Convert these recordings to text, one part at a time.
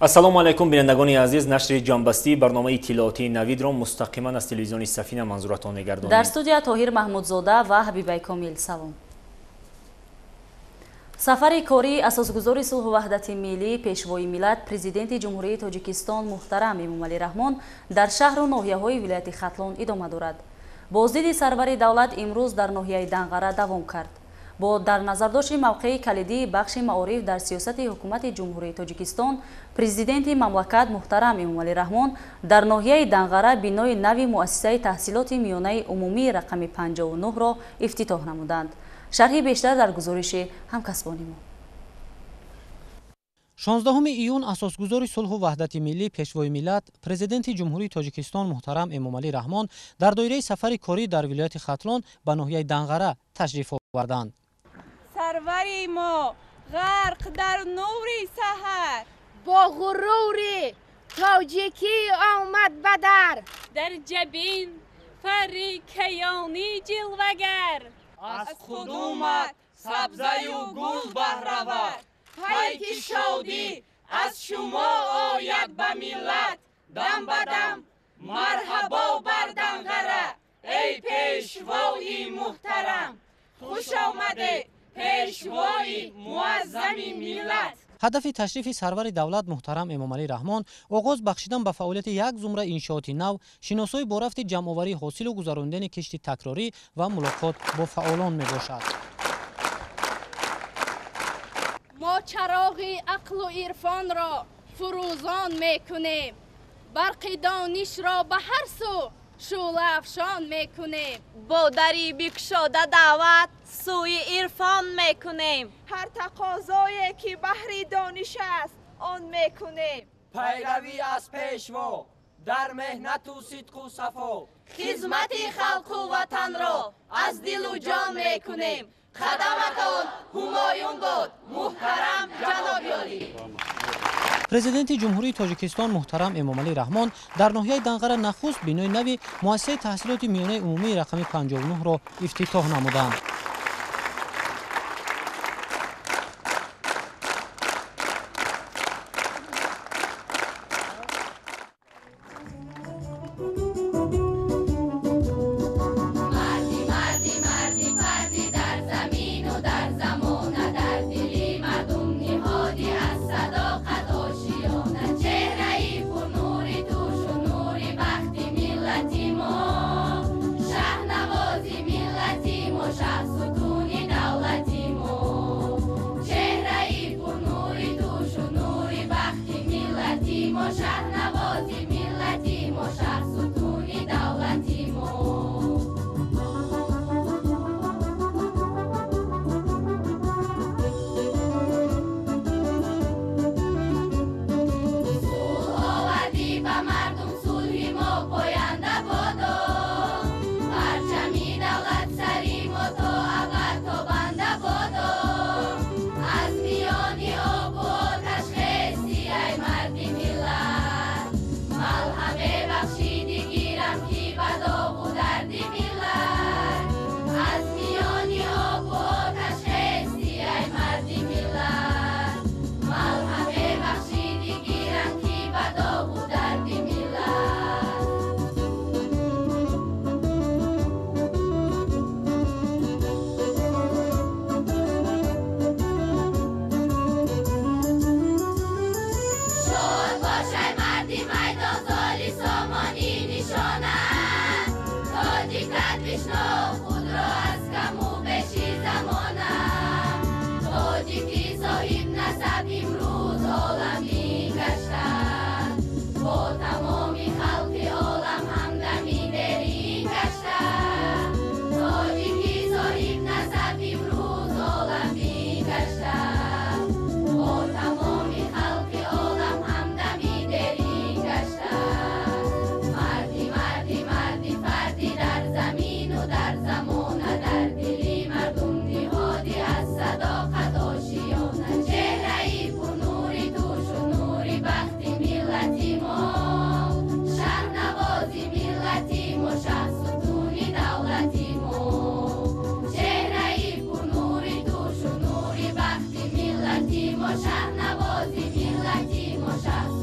Ассалому алайкум, бинандагони азиз. Нашри ҷамъбастии барномаи иттилоотии Навидро мустақиман аз телевизиони Сафина манзуратон мегардонем. Дар студия Тоҳир Маҳмудзода ва Ҳабибай Комил. Салом. Сафари кории асосгузори сулҳу ваҳдати миллӣ, пешвои миллат, президенти Ҷумҳурии Тоҷикистон муҳтарам Эмомалӣ Раҳмон дар шаҳру ноҳияҳои вилояти Хатлон идома дорад. Боздиди сарвари давлат имрӯз дар ноҳияи Данғара давом кард. Бо дар назардошти мавқеи калидии бахши маориф дар сиёсати ҳукумати Ҷумҳурии Тоҷикистон, президенти мамлакат муҳтарам Эмомалӣ Раҳмон дар ноҳияи Данғара бинои нави муассисаи таҳсилоти миёнаи умумии рақами 59-ро ифтитоҳ намуданд. Шарҳи бештар дар гузориши ҳамкасбони мо. 16 июн асосгузори сулҳу ваҳдати миллӣ, пешвои миллат, президенти Ҷумҳурии Тоҷикистон муҳтарам Эмомалӣ Раҳмон дар доираи сафари корӣ дар вилояти Хатлон ба ноҳияи Данғара ташриф оварданд. Сарвари мо ғарқ дар нури саҳар, бо ғурури тоҷикӣ омад ба дар, дар ҷабин фарри каёнӣ ҷилвагар, аз қудумат сабзаю гул баҳравар, пайки шодӣ аз шумо ояд ба миллат, дам ба дам марҳабо бар Данғара, эй пешвои муҳтарам, хуш омадед пешвои муаззами миллат. Ҳадафи ташрифи сарвари давлат муҳтарам Эмомалӣ Раҳмон оғоз бахшидан ба фаъолияти як зумра иншооти нав, шиносоӣ бо рафти ҷамъоварии ҳосилу гузаронидани кишти такрорӣ ва мулоқот бо фаъолон мебошад. Мо чароғи ақлу ирфонро фурӯзон мекунем, барқи донишро ба ҳар сӯ шӯълаафшон мекунем, бо дари бикушода даъват сӯи ирфон мекунем, ҳар тақозое ки баҳри дониш аст он мекунем. Пайравӣ аз пешво дар меҳнату сидқу сафо, хизмати халқу ватанро аз дилу ҷон мекунем. Қадаматон ҳумоюн бод, муҳтарам ҷаноби олӣ. Президенти Ҷумҳурии Тоҷикистон муҳтарам Эмомалӣ Раҳмон дар ноҳияи Данғара нахуст бинои нави муассисаи таҳсилоти миёнаи умумии рақами 59-ро ифтитоҳ намуданд. Шаҳнавози миллати мо, шаҳ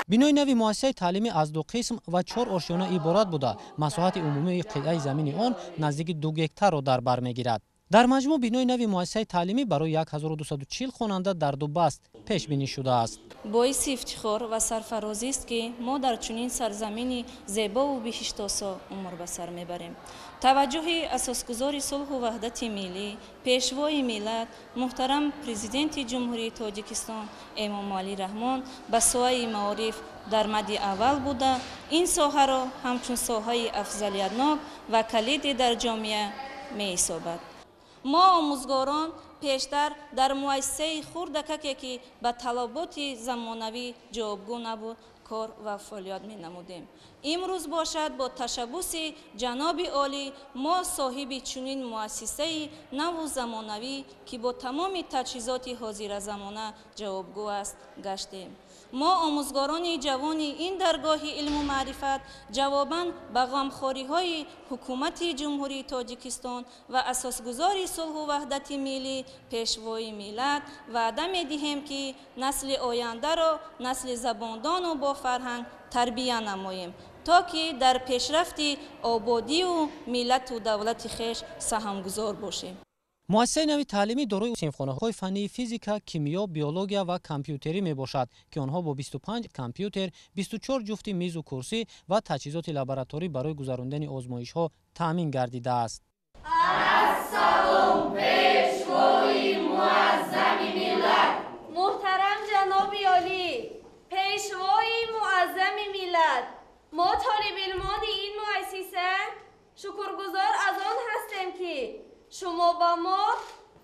Бинои нави муассисаи таълимӣ аз 2 қисм ва 4 ошёна иборат буда, масоҳати умумии қитъаи замини он наздики 2 гектарро дар бар мегирад. Дар маҷмӯъ бинои нави муассисаи таълимӣ барои 1240 хонанда дар 2 баст пешбинӣ шудааст. Боиси ифтихор ва сарфарозист, ки мо дар чунин сарзамини зебову биҳиштосо умр ба сар мебарем. Таваҷҷӯҳи асосгузори сулҳу ваҳдати миллӣ, пешвои миллат, муҳтарам Президенти Ҷумҳурии Тоҷикистон Эмомалӣ Раҳмон ба соҳаи маориф дар мади аввал буда, ин соҳаро ҳамчун соҳаи афзалиятнок ва калидӣ дар ҷомеа меҳисобад. Мо омӯзгорон пештар дар муассисаи хурдакаке, ки ба талаботи замонавӣ ҷавобгӯ набуд, кор ва фаъолият менамудем. Имрӯз бошад, бо ташаббуси ҷаноби олӣ мо соҳиби чунин муассисаи наву замонавӣ, ки бо тамоми таҷҳизоти ҳозиразамона ҷавобгӯ аст, гаштем. Мо омӯзгорони ҷавони ин даргоҳи илму маърифат ҷавобан ба ғамхориҳои ҳукумати Ҷумҳурии Тоҷикистон ва асосгузори сулҳу ваҳдати миллӣ, пешвои миллат ваъда медиҳем, ки насли ояндаро насли забондону бофарҳанг тарбия намоем, то ки дар пешрафти ободию миллату давлати хеш саҳмгузор бошем. Муассисаи нави таълимӣ дорои синфхонаҳои фаннии физика, кимиё, биология ва компютерӣ мебошад, ки онҳо бо 25 компютер, 24 ҷуфти мизу курсӣ ва таҷҳизоти лабораторӣ барои гузарондани озмоишҳо таъмин гардидааст. Ассалом, пешвои муаззами миллат! Муҳтарам ҷаноби олӣ, пешвои муаззами миллат, мо толибилмони ин муассиса шукргузор аз он ҳастем, ки шумо ба мо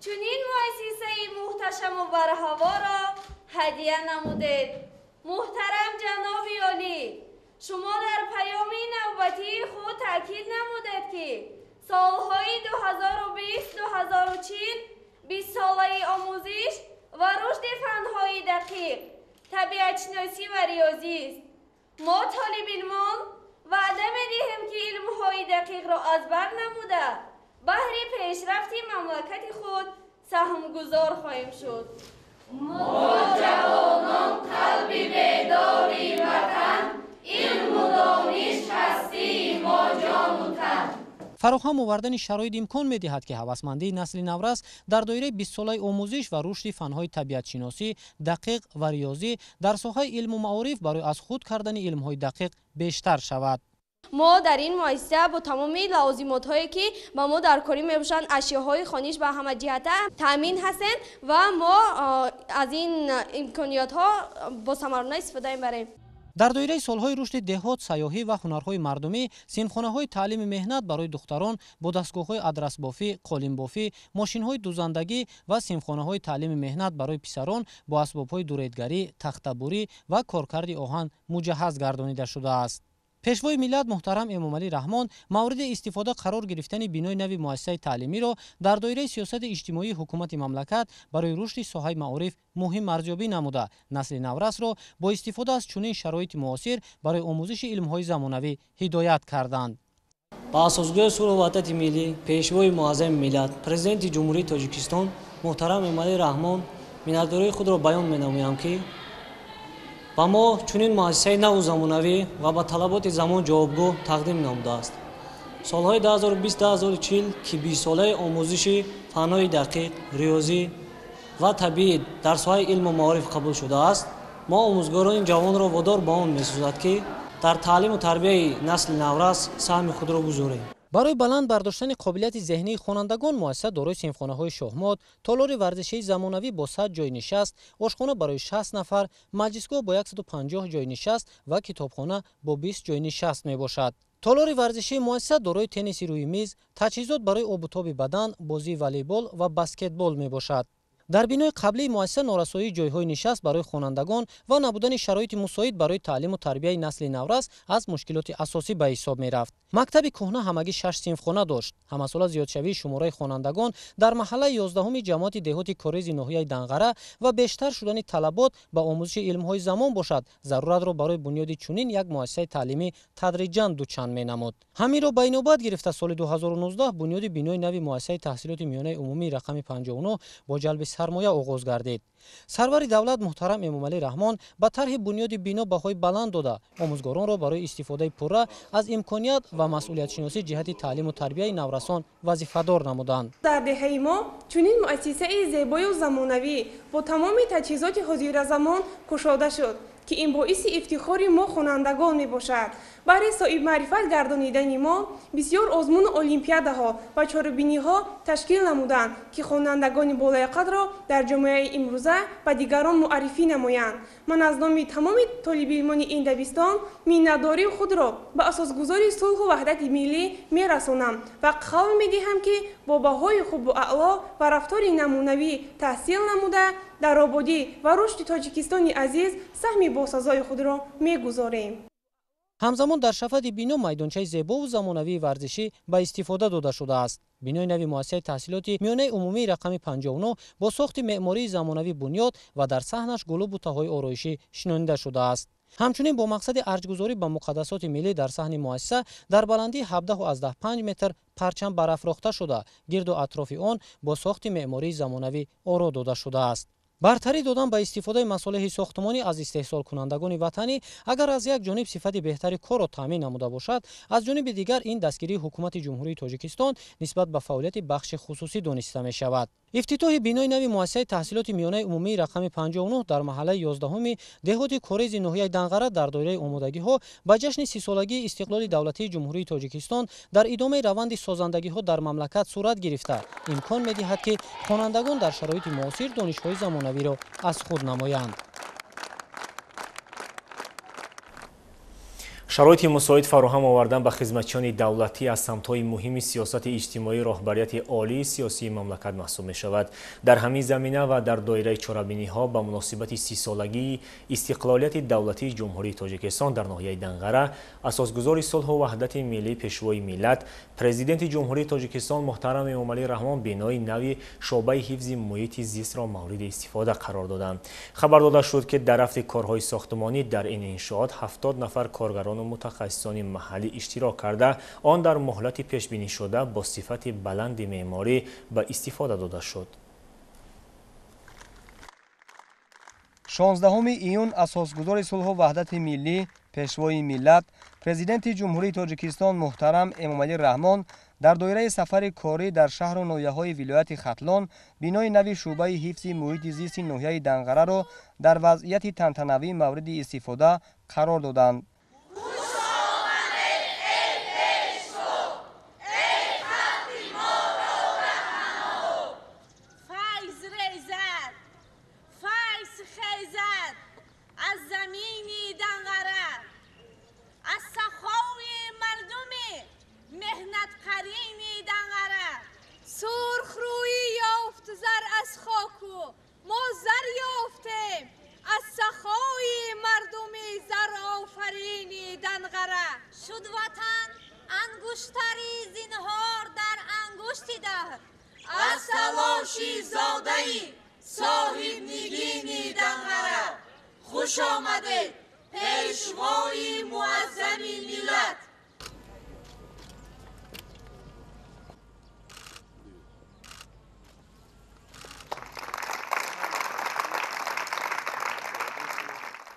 чунин муассисаи муҳташаму барҳаворо ҳадия намудед. Муҳтарам ҷаноби олӣ, шумо дар паёми навбатии худ таъкид намудед, ки солҳои 2020-2040 бистсолаи омӯзиш ва рушди фанҳои дақиқ, табиатшиносӣ ва риёзист. Мо толибилмон ваъда медиҳем, ки илмҳои дақиқро аз бар намуда баҳри пешрафти мамлакати худ саҳмгузор хоҳем шуд. Мо ҷавонон қалби бедори ватан, илму дониш ҳастии мо ҷону тан. Фароҳам овардани шароит имкон медиҳад, ки ҳавасмандии насли наврас дар доираи бистсолаи омӯзиш ва рушди фанҳои табиатшиносӣ, дақиқ ва риёзӣ дар соҳаи илму маориф барои аз худ кардани илмҳои дақиқ бештар шавад. Мо дар ин муассиса бо тамоми лавозимотҳое, ки ба мо даркорӣ мебошанд, ашёҳои хониш ба ҳама ҷиҳата таъмин ҳастем ва мо аз ин имкониятҳо босамарона истифода мебарем. Дар доираи солҳои рушди деҳот, сайёҳӣ ва ҳунарҳои мардумӣ синфхонаҳои таълими меҳнат барои духтарон бо дастгоҳҳои адрасбофӣ, қолинбофӣ, мошинҳои дузандагӣ ва синфхонаҳои таълими меҳнат барои писарон бо асбобҳои дуредгарӣ, тахтабурӣ ва коркарди оҳан муҷаҳҳаз гардонида шудааст. Пешвои миллат муҳтарам Эмомалӣ Раҳмон мавриди истифода қарор гирифтани бинои нави муассисаи таълимиро дар доираи сиёсати иҷтимоии ҳукумати мамлакат барои рушди соҳаи маориф муҳим арзёбӣ намуда, насли наврасро бо истифода аз чунин шароити муосир барои омӯзиши илмҳои замонавӣ ҳидоят карданд. Ба асосгузори сулҳу ваҳдати миллӣ, пешвои муаззами миллат, Президенти Ҷумҳурии Тоҷикистон муҳтарам Эмомалӣ Раҳмон миннатдории худро баён менамоям, ки ба мо чунин муассисаи наву замонавӣ ва ба талаботи замон ҷавобгӯ тақдим намудааст. Солҳои 2020-2040, ки бистсолаи омӯзиши фанҳои дақиқ, риёзӣ ва табиӣ дар соҳаи илму маориф қабул шудааст, мо омӯзгорони ҷавонро водор ба он месозад, ки дар таълиму тарбияи насли наврас саҳми худро гузорем. Барои баланд бардоштани қобилияти зеҳнии хонандагон муассиса дорои синфхонаҳои шоҳмот, толори варзишии замонавӣ бо 100 ҷойи нишаст, ошхона барои 60 нафар, маҷлисгоҳ бо 150 ҷойи нишаст ва китобхона бо 20 ҷойи нишаст мебошад. Толори варзишии муассиса дорои тенниси рӯи миз, таҷҳизот барои обутоби бадан, бозии волейбол ва баскетбол мебошад. Дар бинои қаблии муассиса норасоии ҷойҳои нишаст барои хонандагон ва набудани шароити мусоид барои таълиму тарбияи насли наврас аз мушкилоти асосӣ ба ҳисоб мерафт. Мактаби кӯҳна ҳамагӣ 6 синфхона дошт. Ҳамасола зиёдшавии шумораи хонандагон дар маҳаллаи 11-уми ҷамоати деҳоти Корези ноҳияи Данғара ва бештар шудани талабот ба омӯзиши илмҳои замон бошад, заруратро барои бунёди чунин як муассисаи таълимӣ тадриҷан дучанд менамуд. Ҳаминро ба инобат гирифта соли 2019 бунёди бинои нави муассисаи таҳсилоти миёнаи умумии рақами 59 бо ҷалби сармоя оғоз гардид. Сарвари давлат муҳтарам Эмомалӣ Раҳмон ба тарҳи бунёди бино баҳои баланд дода, омӯзгоронро барои истифодаи пурра аз имконият ва масъулиятшиносӣ ҷиҳати таълиму тарбияи наврасон вазифадор намуданд. Дар деҳаи мо чунин муассисаи зебою замонавӣ бо тамоми таҷҳизоти ҳозиразамон кушода шуд, ки ин боиси ифтихори мо хонандагон мебошад. Баҳри соҳибмаърифат гардонидани мо бисёр озмуну олимпиадаҳо ва чорабиниҳо ташкил намуданд, ки хонандагони болаёқатро дар ҷомеаи имрӯза ба дигарон муаррифӣ намоянд. Ман аз номи тамоми толибилмони ин дабистон миннатдории худро ба асосгузори сулҳу ваҳдати миллӣ мерасонам ва қавл медиҳам, ки бо баҳои хубу аъло ва рафтори намунавӣ таҳсил намуда, дар ободӣ ва рушди Тоҷикистони азиз саҳми босазои худро мегузорем. Ҳамзамон дар шафати бино майдончаи зебову замонавии варзишӣ ба истифода дода шудааст. Бинои нави муассисаи таҳсилоти миёнаи умумии рақами 59 бо сохти меъмории замонавӣ бунёд ва дар саҳнаш гулу бутаҳои ороишӣ шинонида шудааст. Ҳамчунин бо мақсади арҷгузорӣ ба муқаддасоти миллӣ дар саҳни муассиса дар баландии 17,5 метр парчам барафрохта шуда, гирду атрофи он бо сохти меъмории замонавӣ оро дода шудааст. Бартарӣ додан ба истифодаи масолеҳи сохтмонӣ аз истеҳсолкунандагони ватанӣ агар аз як ҷониб сифати беҳтари корро таъмин намуда бошад, аз ҷониби дигар ин дастгирии ҳукумати Ҷумҳурии Тоҷикистон нисбат ба фаъолияти бахши хусусӣ дониста мешавад. Ифтитоҳи бинои нави муассисаи таҳсилоти миёнаи умумии рақами 59 дар маҳаллаи 11 деҳоти Корези ноҳияи Данғара дар доираи омодагиҳо ба ҷашни 30-солагии истиқлоли давлатии Ҷумҳурии Тоҷикистон дар идомаи раванди созандагиҳо дар мамлакат сурат гирифта, имкон медиҳад, ки хонандагон дар шароити муосир донишҳои замонавиро аз худ намоянд. Шароити мусоид фароҳам овардан ба хизматчиёни давлатӣ аз самтҳои муҳими сиёсати иҷтимоии роҳбарияти олии сиёсии мамлакат маҳсуб мешавад. Дар ҳамин замина ва дар доираи чорабиниҳо ба муносибати 30-солагии истиқлолияти давлатии Ҷумҳурии Тоҷикистон дар ноҳияи Данғара асосгузори сулҳу ваҳдати миллӣ, пешвои миллат, Президенти Ҷумҳурии Тоҷикистон муҳтарам Эмомалӣ Раҳмон бинои нави шӯъбаи ҳифзи муҳити зистро мавриди истифода қарор доданд. Хабар дода шуд, ки дар рафти корҳои сохтмонӣ дар ин иншоот 70 нафар коргарон мутахассисони маҳаллӣ иштирок карда, он дар муҳлати пешбинишуда бо сифати баланди меъморӣ ба истифода дода шуд. 16 июн асосгузори сулҳу ваҳдати миллӣ, пешвои миллат, Президенти Ҷумҳурии Тоҷикистон муҳтарам Эмомалӣ Раҳмон дар доираи сафари корӣ дар шаҳру ноҳияҳои вилояти Хатлон бинои нави шӯъбаи ҳифзи муҳити зисти ноҳияи Данғараро дар вазъияти тантанавӣ мавриди истифода қарор доданд.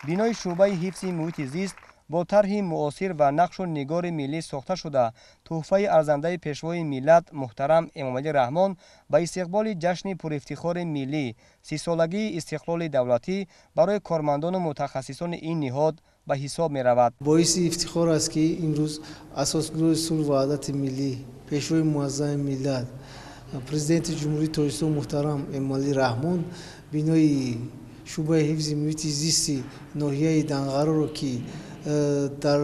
Бинои шӯъбаи ҳифзи муҳити зист бо тарҳи муосир ва нақшу нигори миллӣ сохта шуда, тӯҳфаи арзандаи пешвои миллат муҳтарам Эмомалӣ Раҳмон ба истиқболи ҷашни пурифтихори миллӣ 30-солагии истиқлоли давлатӣ барои кормандону мутахассисони ин ниҳод ба ҳисоб меравад. Боиси ифтихор аст, ки имрӯз асосгузори сулҳу ваҳдати миллӣ, пешвои муаззами миллат, Президенти Ҷумҳурии Тоҷикистон муҳтарам Эмомалӣ Раҳмон бинои шӯъбаи ҳифзи муҳити зисти ноҳияи Данғараро, ки дар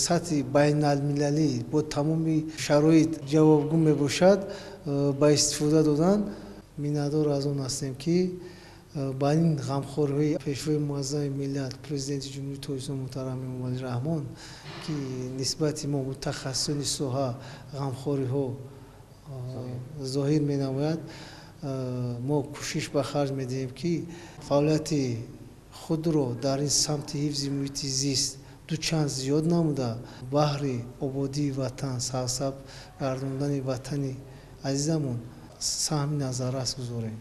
сатҳи байналмилалӣ бо тамоми шароит ҷавобгӯ мебошад, ба истифода додан. Миннатдор аз он ҳастем, ки ба ин ғамхориҳои пешвои муаззами миллат, Президенти Ҷумҳурии Тоҷикистон муҳтарам Эмомалӣ Раҳмон, ки нисбати мо мутахассисони соҳа ғамхориҳо зоҳир менамояд, мо кӯшиш ба харҷ медиҳем, ки фаъолияти худро дар ин самти ҳифзи муҳити зист дучанд зиёд намуда, баҳри ободии ватан, сарсабз гардондани ватани азизамон саҳми назаррас гузорем.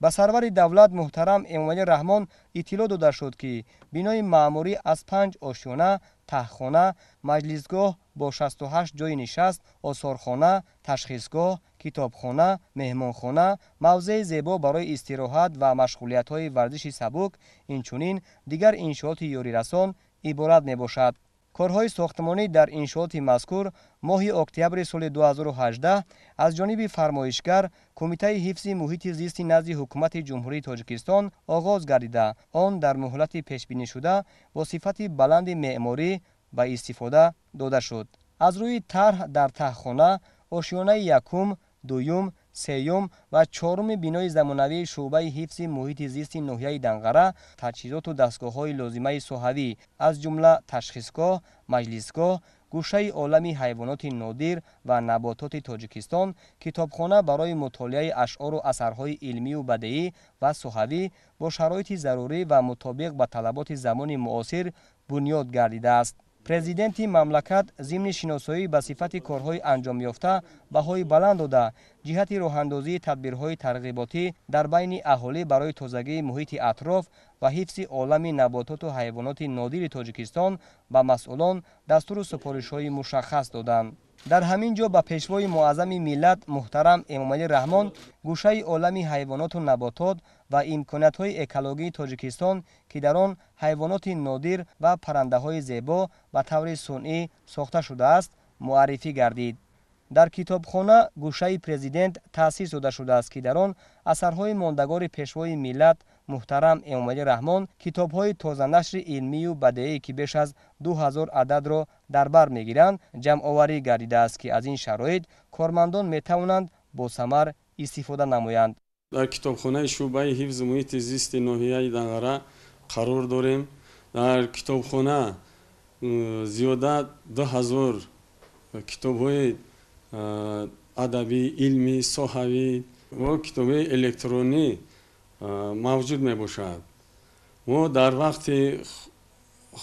Ба сарвари давлат муҳтарам Эмомалӣ Раҳмон иттилоъ дода шуд, ки бинои маъмурӣ аз 5 ошёна, таҳхона, маҷлисгоҳ бо 68 ҷойи нишаст, осорхона, ташхисгоҳ, китобхона, меҳмонхона, мавзеи зебо барои истироҳат ва машғулиятҳои варзиши сабук, инчунин дигар иншооти ёрирасон иборат мебошад. Корҳои сохтмонӣ дар иншооти мазкур моҳи октябри соли 2018 аз ҷониби фармоишгар Кумитаи ҳифзи муҳити зисти назди Ҳукумати Ҷумҳурии Тоҷикистон оғоз гардида, он дар муҳлати пешбинишуда бо сифати баланди меъморӣ ба истифода дода шуд. Аз рӯи тарҳ дар таҳхона ошёнаи якум, дуюм, сеюм ва чоруми бинои замонавии шӯъбаи ҳифзи муҳити зисти ноҳияи Данғара таҷҳизоту дастгоҳҳои лозимаи соҳавӣ, аз ҷумла ташхисгоҳ, маҷлисгоҳ, гӯшаи олами ҳайвоноти нодир ва набототи Тоҷикистон, китобхона барои мутолиаи ашъору асарҳои илмию бадеӣ ва соҳавӣ бо шароити зарурӣ ва мутобиқ ба талаботи замони муосир бунёд гардидааст. Президенти мамлакат зимни шиносоӣ ба сифати корҳои анҷомёфта баҳои баланд дода, ҷиҳати роҳандозии тадбирҳои тарғиботӣ дар байни аҳолӣ барои тозагии муҳити атроф ва ҳифзи олами набототу ҳайвоноти нодири Тоҷикистон ба масъулон дастуру супоришҳои мушаххас доданд. Дар ҳамин ҷо ба пешвои муаззами миллат муҳтарам Эмомалӣ Раҳмон гӯшаи олами ҳайвоноту наботот ва имкониятҳои экологии Тоҷикистон, ки дар он ҳайвоноти нодир ва паррандаҳои зебо ба таври сунъӣ сохта шудааст, муаррифӣ гардид. Дар китобхона гӯшаи президент таъсис дода шудааст, ки дар он асарҳои мондагори пешвои миллат муҳтарам Эмомалӣ Раҳмон, китобҳои тозанашри илмию бадеӣ, ки беш аз 2000 ададро дар бар мегиранд, ҷамъоварӣ гардидааст, ки аз ин шароит кормандон метавонанд босамар истифода намоянд. Дар китобхонаи шӯъбаи ҳифзи муҳити зисти ноҳияи Данғара қарор дорем. Дар китобхона зиёда 2000 китобҳои адабӣ, илмӣ, соҳавӣ ва китобҳои электронӣ мавҷуд мебошад. Мо дар вақти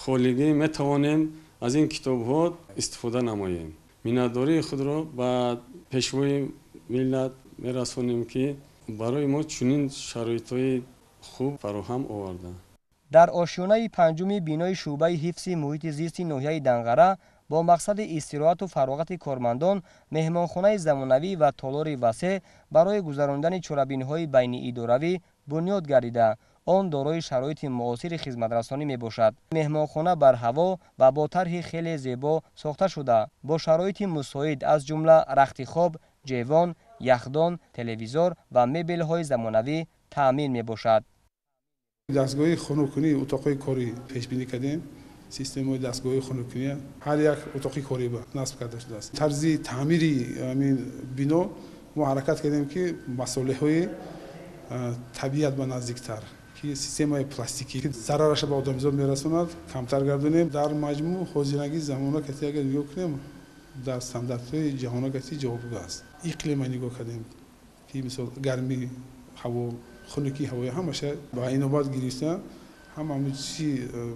холигӣ метавонем аз ин китобҳо истифода намоем. Миннатдории худро ба пешвои миллат мерасонем, ки барои мо чунин шароитҳои хуб фароҳам оварда. Дар ошёнаи панҷуми бинои шӯъбаи ҳифзи муҳити зисти ноҳияи Данғара бо мақсади истироҳату фароғати кормандон меҳмонхонаи замонавӣ ва толори васеъ барои гузарондани чорабиниҳои байниидоравӣ бунёд гардида, он дорои шароити муосири хизматрасонӣ мебошад. Меҳмонхона барҳаво ва бо тарҳи хеле зебо сохта шуда, бо шароити мусоид аз ҷумла рахти хоб, ҷевон, яхдон, телевизор ва мебелҳои замонавӣ таъмин мебошад. Дастгоҳи хунуккунии утоқҳои корӣ пешбинӣ кардем. Системаи дастгоҳи хунуккунӣ ҳар як утоқи корӣ насб карда шудааст. Тарзи таъмири ҳамин бино мо ҳаракат кардем, ки масолеҳҳои табиат ба наздиктар, ки системаи пластикӣ зарараша ба одамизод мерасонад, камтар гардонем. Дар маҷмӯъ ҳозирагии замона кати агар нигоҳ кунем, дар стандартҳои ҷаҳона кати ҷавобгӯ аст. Иқлима нигоҳ кардем, ки мисол гармии ҳаво, хунукии ҳавои ҳамаша ба инобат гирифта, ҳама чи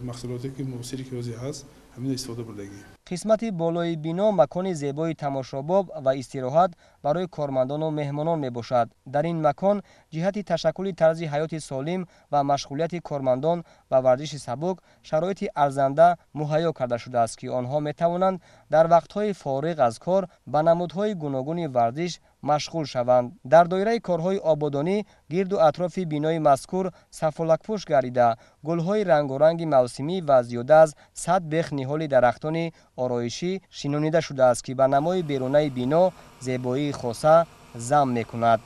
маҳсулоте ки муосире ки ҳозир ҳаст, ҳамин истифода бурдагӣ. Қисмати болои бино макони зебои тамошобоб ва истироҳат барои кормандону меҳмонон мебошад. Дар ин макон ҷиҳати ташаккули тарзи ҳаёти солим ва машғулияти кормандон ба варзиши сабук шароити арзанда муҳайё карда шудааст, ки онҳо метавонанд дар вақтҳои фориғ аз кор ба намудҳои гуногуни варзиш машғул шаванд. Дар доираи корҳои ободонӣ гирду атрофи бинои мазкур сафолакпӯш гардида, гулҳои рангоранги мавсимӣ ва зиёда аз 100 бех ниҳоли дарахтони ороишӣ шинонида шудааст, ки ба намои берунаи бино зебоии хоса зам мекунад.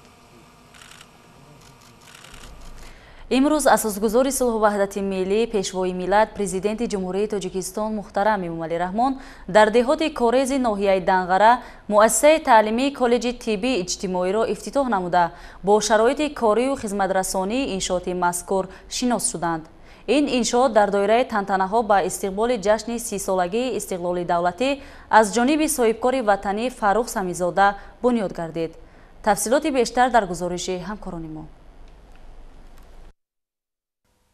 Имрӯз асосгузори сулҳу ваҳдати миллӣ, пешвои миллат, президенти Ҷумҳурии Тоҷикистон муҳтарам Эмомалӣ Раҳмон дар деҳоти Корези ноҳияи Данғара муассисаи таълимии коллеҷи тиббии иҷтимоиро ифтитоҳ намуда, бо шароити корию хизматрасонии иншооти мазкур шинос шуданд. Ин иншоот дар доираи тантанаҳо ба истиқболи ҷашни 30-солагии истиқлоли давлатӣ аз ҷониби соҳибкори ватанӣ Фаррух Самизода бунёд гардид. Тафсилоти бештар дар гузориши ҳамкорони мо.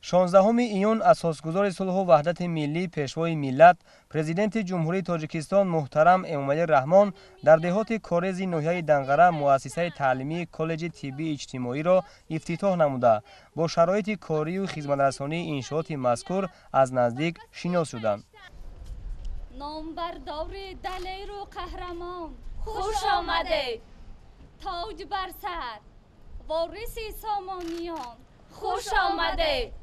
16 июн асосгузори сулҳу ваҳдати миллӣ, пешвои миллат, президенти Ҷумҳурии Тоҷикистон муҳтарам Эмомалӣ Раҳмон дар деҳоти Корези ноҳияи Данғара муассисаи таълимии коллеҷи тиббии иҷтимоиро ифтитоҳ намуда, бо шароити корию хизматрасонии иншооти мазкур аз наздик шинос шуданд. Номбардори далеру қаҳрамон, хуш омадед! Тоҷ бар сар, вориси Сомониён, хуш омадед!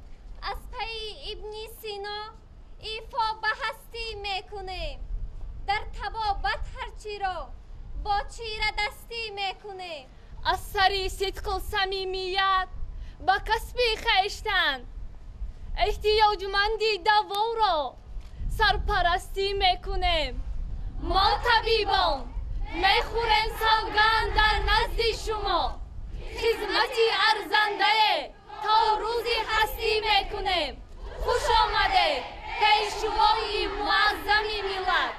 Аз пайи Ибни Сино ифо ба ҳастӣ мекунем, дар табобат ҳарчиро бо чирадастӣ мекунем. Аз сари сидқу самимият ба касби хештан, эҳтиёҷманди даворо сарпарастӣ мекунем. Мо табибон мехӯрем савганд дар назди шумо, хизмати арзандае то рӯзи ҳастӣ мекунем. Хуш омадед, пешвои муаззами миллат!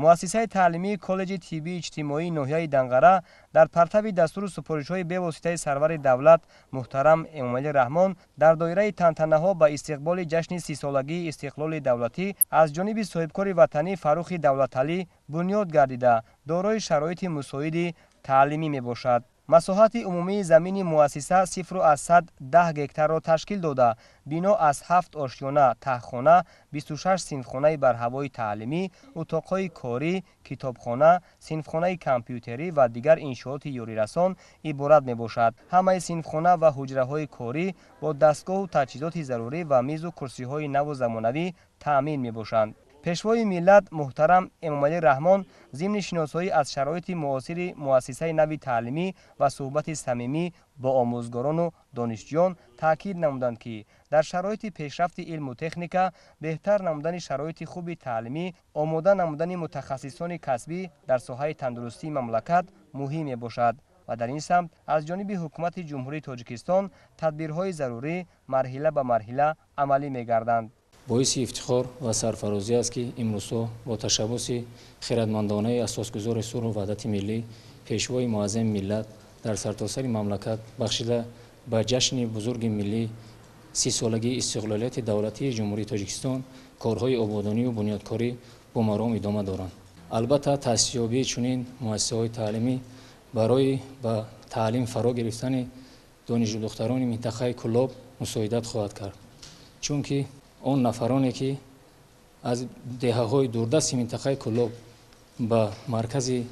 Муассисаи таълимии коллеҷи тиббии иҷтимоии ноҳияи Данғара дар партави дастуру супоришҳои бевоситаи сарвари давлат муҳтарам Эмомалӣ Раҳмон дар доираи тантанаҳо ба истиқболи ҷашни 30-солагии истиқлоли давлатӣ аз ҷониби соҳибкори ватанӣ Фаррухи Давлаталӣ бунёд гардида, дорои шароити мусоиди таълимӣ мебошад. Масоҳати умумии замини муассиса 0,10 гектарро ташкил дода, бино аз 7 ошёна, таҳхона, 26 синфхонаи барҳавои таълимӣ, утоқҳои корӣ, китобхона, синфхонаи компютерӣ ва дигар иншооти ёрирасон иборат мебошад. Ҳамаи синфхона ва ҳуҷраҳои корӣ бо дастгоҳу таҷҳизоти зарурӣ ва мизу курсиҳои наву замонавӣ таъмин мебошанд. Пешвои миллат муҳтарам Эмомалӣ Раҳмон зимни шиносоӣ аз шароити муосири муассисаи нави таълимӣ ва суҳбати самимӣ бо омӯзгорону донишҷӯён таъкид намуданд, ки дар шароити пешрафти илму техника, беҳтар намудани шароити хуби таълимӣ, омода намудани мутахассисони касбӣ дар соҳаи тандурустии мамлакат муҳим мебошад ва дар ин самт аз ҷониби ҳукумати Ҷумҳурии Тоҷикистон тадбирҳои зарурӣ марҳила ба марҳила амалӣ мегарданд. Боиси ифтихор ва сарфарозӣ аст, ки имрӯзҳо бо ташаббуси хиратмандонаи асосгузори сулҳу ваҳдати миллӣ, пешвои муаззами миллат дар сартосари мамлакат бахшида ба ҷашни бузурги миллӣ 30-солагии истиқлолияти давлатии Ҷумҳурии Тоҷикистон корҳои ободонию бунёдкорӣ бо маром идома доранд. Албатта, таъсисёбии чунин муассисаҳои таълимӣ барои ба таълим фаро гирифтани донишҷӯдухтарони минтақаи Кӯлоб мусоидат хоҳад кард, чунки он нафароне ки аз деҳаҳои дурдасти минтақаи Кӯлоб ба маркази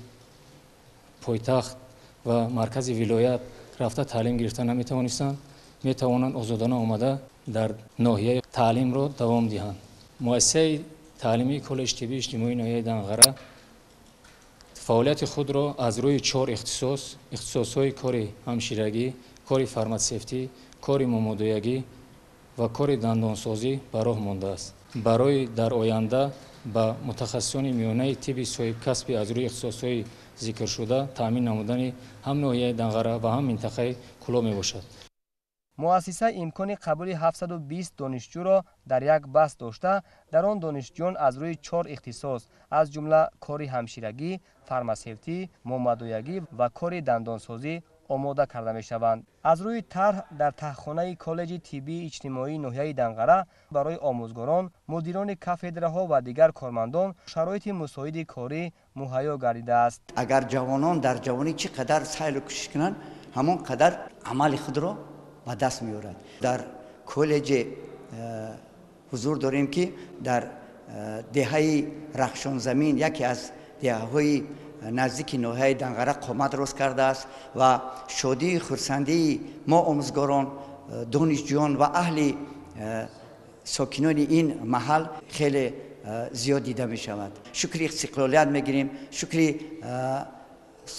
пойтахт ва маркази вилоят рафта таълим гирифта наметавонистанд, метавонанд озодона омада дар ноҳияи таълимро давом диҳанд. Муассисаи таълимии коллеҷи тиббии иҷтимоии ноҳияи Данғара фаъолияти худро аз рӯи 4 ихтисос, ихтисосҳои кори ҳамширагӣ, кори фарматсевтӣ, кори момодоягӣ ва кори дандонсозӣ ба роҳ мондааст. Барои дар оянда ба мутахассисони миёнаи тибби соҳибкасби аз рӯи ихтисосҳои зикршуда таъмин намудани ҳам ноҳияи Данғара ва ҳам минтақаи Кӯлоб мебошад. Муассиса имкони қабули 720 донишҷӯро дар як баст дошта, дар он донишҷӯён аз рӯи 4 ихтисос, аз ҷумла кори ҳамширагӣ, фармасевтӣ, момадоягӣ ва кори дандонсозӣ омода карда мешаванд. Аз рӯи тарҳ дар таҳхонаи коллеҷи тиббии иҷтимоии ноҳияи Данғара барои омӯзгорон, мудирони кафедраҳо ва дигар кормандон шароити мусоиди корӣ муҳайё гардидааст. Агар ҷавонон дар ҷавонӣ чӣ қадар сайру кӯшиш кунанд, ҳамон қадар амали худро ба даст меорад. Дар коллеҷе ҳузур дорем, ки дар деҳаи Рахшонзамин, яке аз деҳаҳои наздики ноҳияи Данғара қомат рост кардааст ва шодии хурсандии мо омӯзгорон, донишҷӯён ва аҳли сокинони ин маҳал хеле зиёд дида мешавад. Шукри истиқлолият мегирем, шукри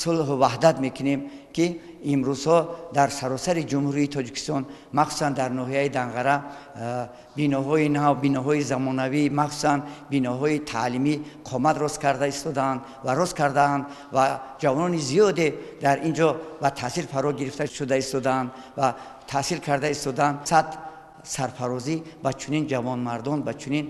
сулҳу ваҳдат мекунем, ки имрӯзҳо дар саросари Ҷумҳурии Тоҷикистон, махсусан дар ноҳияи Данғара, биноҳои нав, биноҳои замонавӣ, махсусан биноҳои таълимӣ қомат рост карда истодаанд ва рост кардаанд ва ҷавонони зиёде дар ин ҷо ба таҳсил фаро гирифта шуда истодаанд ва таҳсил карда истодаанд. Сад сарфарозӣ ба чунин ҷавонмардон, ба чунин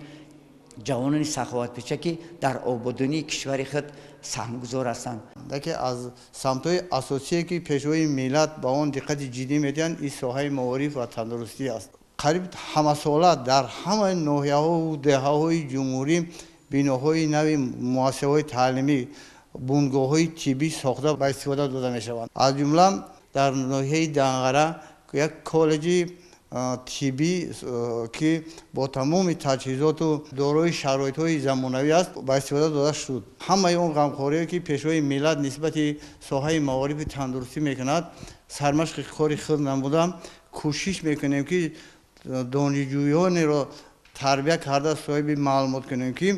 Ҷавонони саховатпеша, ки дар ободонии кишвари худ саҳмгузор ҳастанд. Яке аз самтҳои асосие, ки Пешвои миллат ба он диққати ҷиддӣ медиҳанд, ин соҳаи маориф ва тандурустӣ аст. Қариб ҳамасола дар ҳамаи ноҳияҳову деҳаҳои ҷумҳурӣ биноҳои нави муассисаҳои таълимӣ, бунгоҳҳои тиббӣ сохта ба истифода дода мешаванд. Аз ҷумла дар ноҳияи Данғара як коллеҷи тиббӣ, ки бо тамоми таҷҳизоту дорои шароитҳои замонавӣ аст, ба истифода дода шуд. Ҳамаи он ғамхориҳое, ки Пешвои миллат нисбати соҳаи маорифи тандурустӣ мекунад, сармашқи кори худ намуда, кӯшиш мекунем, ки донишҷӯёнеро тарбия карда, соҳиби маълумот кунем, ки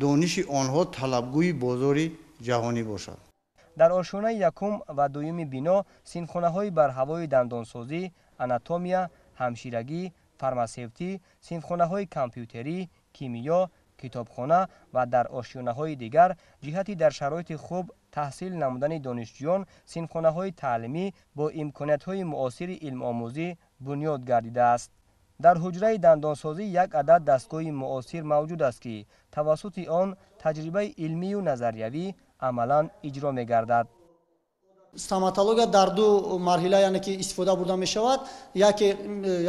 дониши онҳо талабгӯи бозори ҷаҳонӣ бошад. Дар ошёнаи якум ва дуюми бино синфхонаҳои барҳавои дандонсозӣ, анатомия, ҳамширагӣ, фармасевтӣ, синфхонаҳои компютерӣ, кимиё, китобхона ва дар ошёнаҳои дигар ҷиҳати дар шароити хуб таҳсил намудани донишҷӯён синфхонаҳои таълимӣ бо имкониятҳои муосири илмомӯзӣ бунёд гардидааст. Дар ҳуҷраи дандонсозӣ як адад дастгоҳи муосир мавҷуд аст, ки тавассути он таҷрибаи илмию назариявӣ амалан иҷро мегардад. Стоматология дар ду марҳила, яъне ки истифода бурда мешавад. Яке,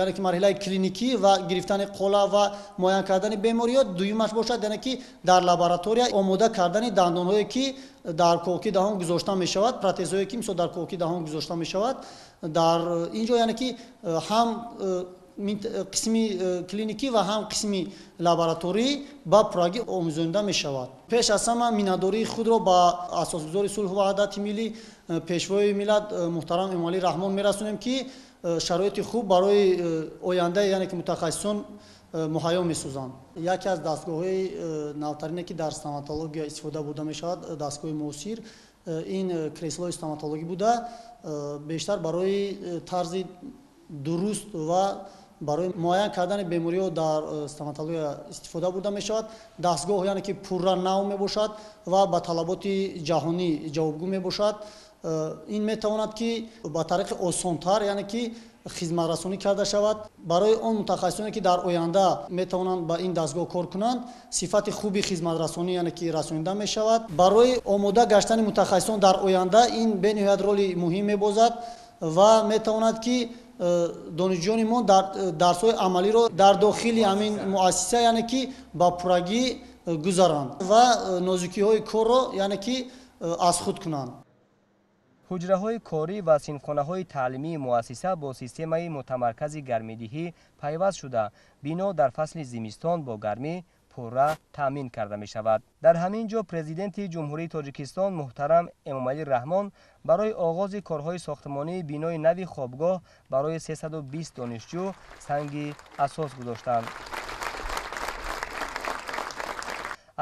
яъне ки марҳилаи клиникӣ ва гирифтани қола ва муайян кардани бемориҳо, дуюмаш бошад, яъне ки дар лаборатория омода кардани дандонҳое, ки дар коки даҳон гузошта мешавад, протезҳое, ки мисол дар коки даҳон гузошта мешавад. Дар ин ҷо, яъне ки ҳам қисми клиникӣ ва ҳам қисми лабораторӣ ба пуррагӣ омӯзонида мешавад. Пеш аз ҳама миннатдории худро ба асосгузори сулҳу ваҳдати миллӣ, Пешвои миллат муҳтарам Эмомалӣ Раҳмон мерасонем, ки шароити хуб барои оянда, яъне ки мутахассисон муҳайё месозанд. Яке аз дастгоҳҳои навтарине, ки дар стоматология истифода бурда мешавад, дастгоҳи муосир, ин креслои стоматологӣ буда, бештар барои тарзи дуруст ва барои муайян кардани бемориҳо дар стоматология истифода бурда мешавад. Дастгоҳ, яъне ки пурра нав мебошад ва ба талаботи ҷаҳонӣ ҷавобгӯ мебошад. Ин метавонад, ки ба тариқи осонтар, яъне ки хизматрасонӣ карда шавад. Барои он мутахассисоне, ки дар оянда метавонанд ба ин дастгоҳ кор кунанд, сифати хуби хизматрасонӣ, яъне ки расонида мешавад. Барои омода гаштани мутахассисон дар оянда ин бениҳоят роли муҳим мебозад ва метавонад, ки донишҷӯёни мо дар дарсҳои амалиро дар дохили ҳамин муассиса, яъне ки ба пуррагӣ гузаранд ва нозукиҳои корро, яъне ки аз худ кунанд. Ҳуҷраҳои корӣ ва синфхонаҳои таълимии муассиса бо системаи мутамаркази гармидиҳӣ пайваст шуда, бино дар фасли зимистон бо гармӣ пурра таъмин карда мешавад. Дар ҳамин ҷо Президенти Ҷумҳурии Тоҷикистон муҳтарам Эмомалӣ Раҳмон барои оғози корҳои сохтмонии бинои нави хобгоҳ барои 320 донишҷӯ санги асос гузоштанд.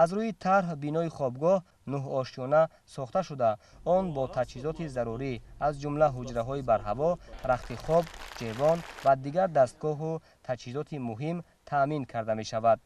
Аз рӯи тарҳ бинои хобгоҳ нӯҳошёна сохта шуда, он бо таҷҳизоти зарурӣ, аз ҷумла ҳуҷраҳои барҳаво, рахти хоб, ҷевон ва дигар дастгоҳу таҷҳизоти муҳим таъмин карда мешавад.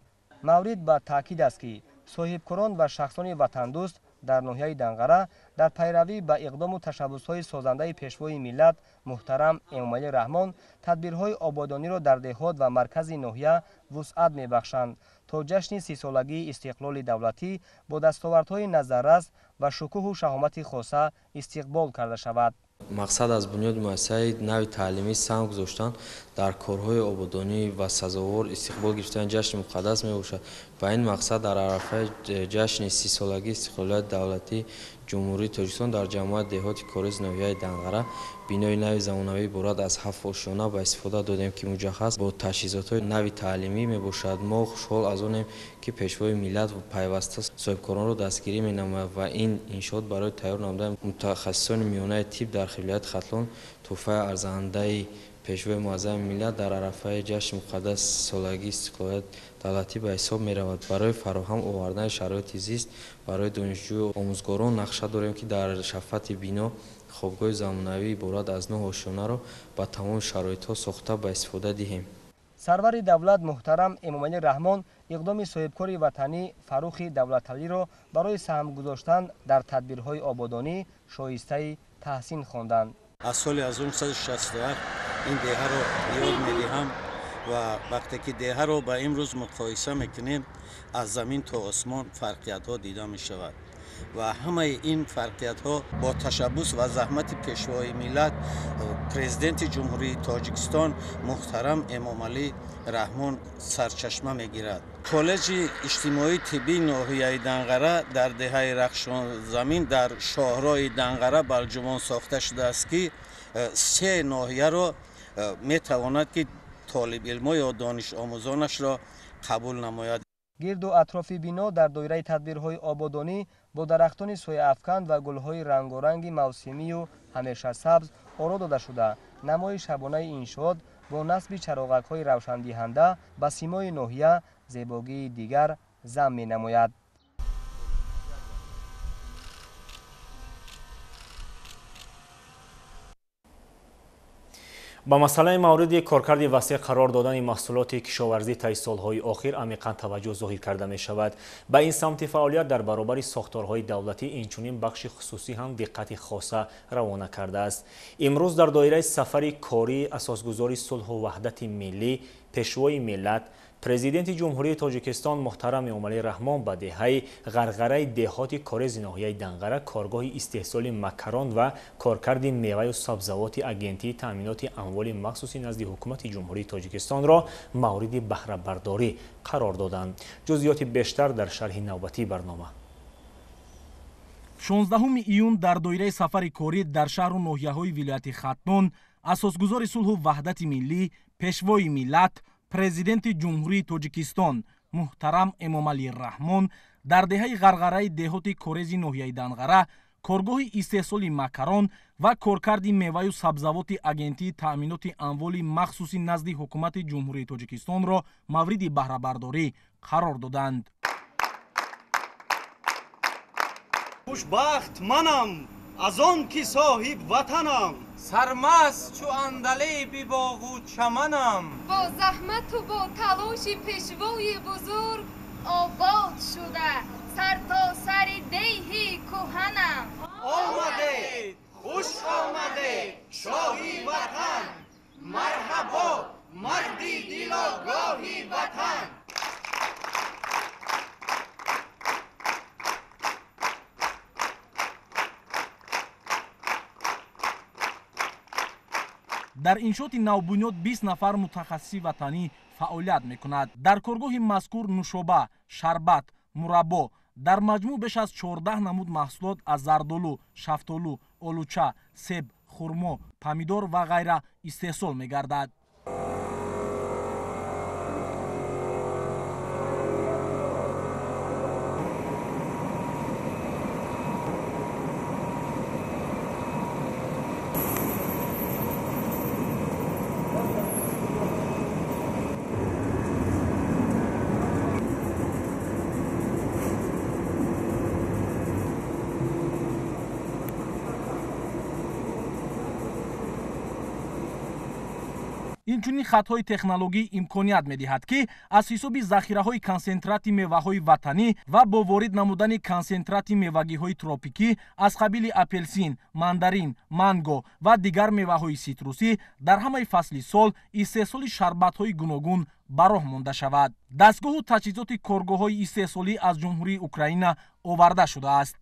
Маврид ба таъкид аст, ки соҳибкорон ва шахсони ватандӯст дар ноҳияи Данғара дар пайравӣ ба иқдому ташаббусҳои созандаи Пешвои миллат муҳтарам Эмомалӣ Раҳмон тадбирҳои ободониро дар деҳот ва маркази ноҳия вусъат мебахшанд, то ҷашни 30-солагии истиқлоли давлатӣ бо дастовардҳои назаррас ва шукӯҳу шаҳомати хоса истиқбол карда шавад. Мақсад аз бунёди муассисаи нави таълимӣ саҳм гузоштан дар корҳои ободонӣ ва сазовор истиқбол гирифтани ҷашни муқаддас мебошад. Ба ин мақсад дар арафаи ҷашни 30-солагии истиқлолияти давлатии Ҷумҳурии Тоҷикистон дар ҷамоати деҳоти Корез ноҳияи Данғара бинои нави замонавӣ иборат аз 7 ошёна ба истифода додем, ки муҷаҳҳаз бо таҷҳизотҳои нави таълимӣ мебошад. Мо хушҳол аз онем, ки Пешвои миллат пайваста соҳибкоронро дастгирӣ менамояд ва ин иншоот барои тайёр намудани мутахассисони миёнаи тиб дар вилояти Хатлон тӯҳфаи арзандаи Пешвои муаззами миллат дар арафаи ҷашни муқаддас солагии истиқлолияти давлатӣ ба ҳисоб меравад. Барои фароҳам овардани шароити зист барои донишҷӯю омӯзгорон нақша дорем, ки дар шафати бино хобгоҳи замонавӣ иборат аз 9 ошёнаро ба тамоми шароитҳо сохта ба истифода диҳем. Сарвари давлат муҳтарам Эмомалӣ Раҳмон иқдоми соҳибкори ватанӣ Фаррухи Давлаталиро барои саҳм гузоштан дар тадбирҳои ободонӣ шоистаи таҳсин хонданд. Аз соли 1961 ин деҳаро ёд медиҳам. Ва вақте ки деҳаро ба имрӯз муқоиса мекунем, аз замин то осмон фарқиятҳо дида мешавад ва ҳамаи ин фарқиятҳо бо ташаббус ва заҳмати Пешвои миллат, Президенти Ҷумҳурии Тоҷикистон муҳтарам Эмомалӣ Раҳмон сарчашма мегирад. Коллеҷи иҷтимоии тиббии ноҳияи Данғара дар деҳаи Рахшонзамин дар шоҳроҳи Данғара Балҷувон сохта шудааст, ки се ноҳияро метавонад, ки толибилмо ё донишомӯзонашро қабул намояд. Гирду атрофи бино дар доираи тадбирҳои ободонӣ бо дарахтони сояафкан ва гулҳои рангоранги мавсимию ҳамешасабз оро дода шуда, намои шабонаи иншоот бо насби чароғакҳои равшандиҳанда ба симои ноҳия зебогии дигар зам менамояд. Ба масъалаи мавриди коркарди васеъ қарор додани маҳсулоти кишоварзӣ таи солҳои охир амиқан таваҷҷӯҳ зоҳир карда мешавад. Ба ин самти фаъолият дар баробари сохторҳои давлатӣ инчунин бахши хусусӣ ҳам диққати хоса равона кардааст. Имрӯз дар доираи сафари кории асосгузори сулҳу ваҳдати миллӣ, Пешвои миллат, Президенти Ҷумҳурии Тоҷикистон муҳтарам Эмомалӣ Раҳмон ба деҳаи Ғарғараи деҳоти Корези ноҳияи Данғара коргоҳи истеҳсоли макарон ва коркарди меваю сабзавоти Агентии таъминоти амволи махсуси назди Ҳукумати Ҷумҳурии Тоҷикистонро мавриди баҳрабардорӣ қарор доданд. Ҷузъиёти бештар дар шарҳи навбатии барнома. 16 июн дар доираи сафари корӣ дар шаҳру ноҳияҳои вилояти Хатлон асосгузори сулҳу ваҳдати миллӣ, Пешвои миллат, Президенти Ҷумҳурии Тоҷикистон муҳтарам Эмомалӣ Раҳмон дар деҳаи Ғарғараи деҳоти Корези ноҳияи Данғара коргоҳи истеҳсоли макарон ва коркарди меваю сабзавоти Агентии таъминоти амволи махсуси назди Ҳукумати Ҷумҳурии Тоҷикистонро мавриди баҳрабардорӣ қарор доданд. Хушбахт манам аз он ки соҳиб ватанам, сармаст чу андалеби боғу чаманам. Бо заҳмату бо талоши Пешвои бузург обод шуда сартосари деҳи кӯҳанам. Омадед, хуш омадед, шоҳи ватан, марҳабо, марди дилогоҳи ватан. Дар иншооти навбунёд 20 нафар мутахассиси ватанӣ фаъолият мекунад. Дар коргоҳи мазкур нушоба, шарбат, мураббо, дар маҷмӯъ беш аз 14 намуд маҳсулот аз зардолу, шафтолу, олуча, себ, хурмо, помидор ва ғайра истеҳсол мегардад. Инчунин хатҳои технологӣ имконият медиҳад, ки аз ҳисоби захираҳои консентрати меваҳои ватанӣ ва бо ворид намудани консентрати мевагиҳои тропикӣ аз қабили апелсин, мандарин, манго ва дигар меваҳои ситрусӣ дар ҳамаи фасли сол истеҳсоли шарбатҳои гуногун ба роҳ монда шавад. Дастгоҳу таҷҳизоти коргоҳҳои истеҳсолӣ аз Ҷумҳурии Украина оварда шудааст.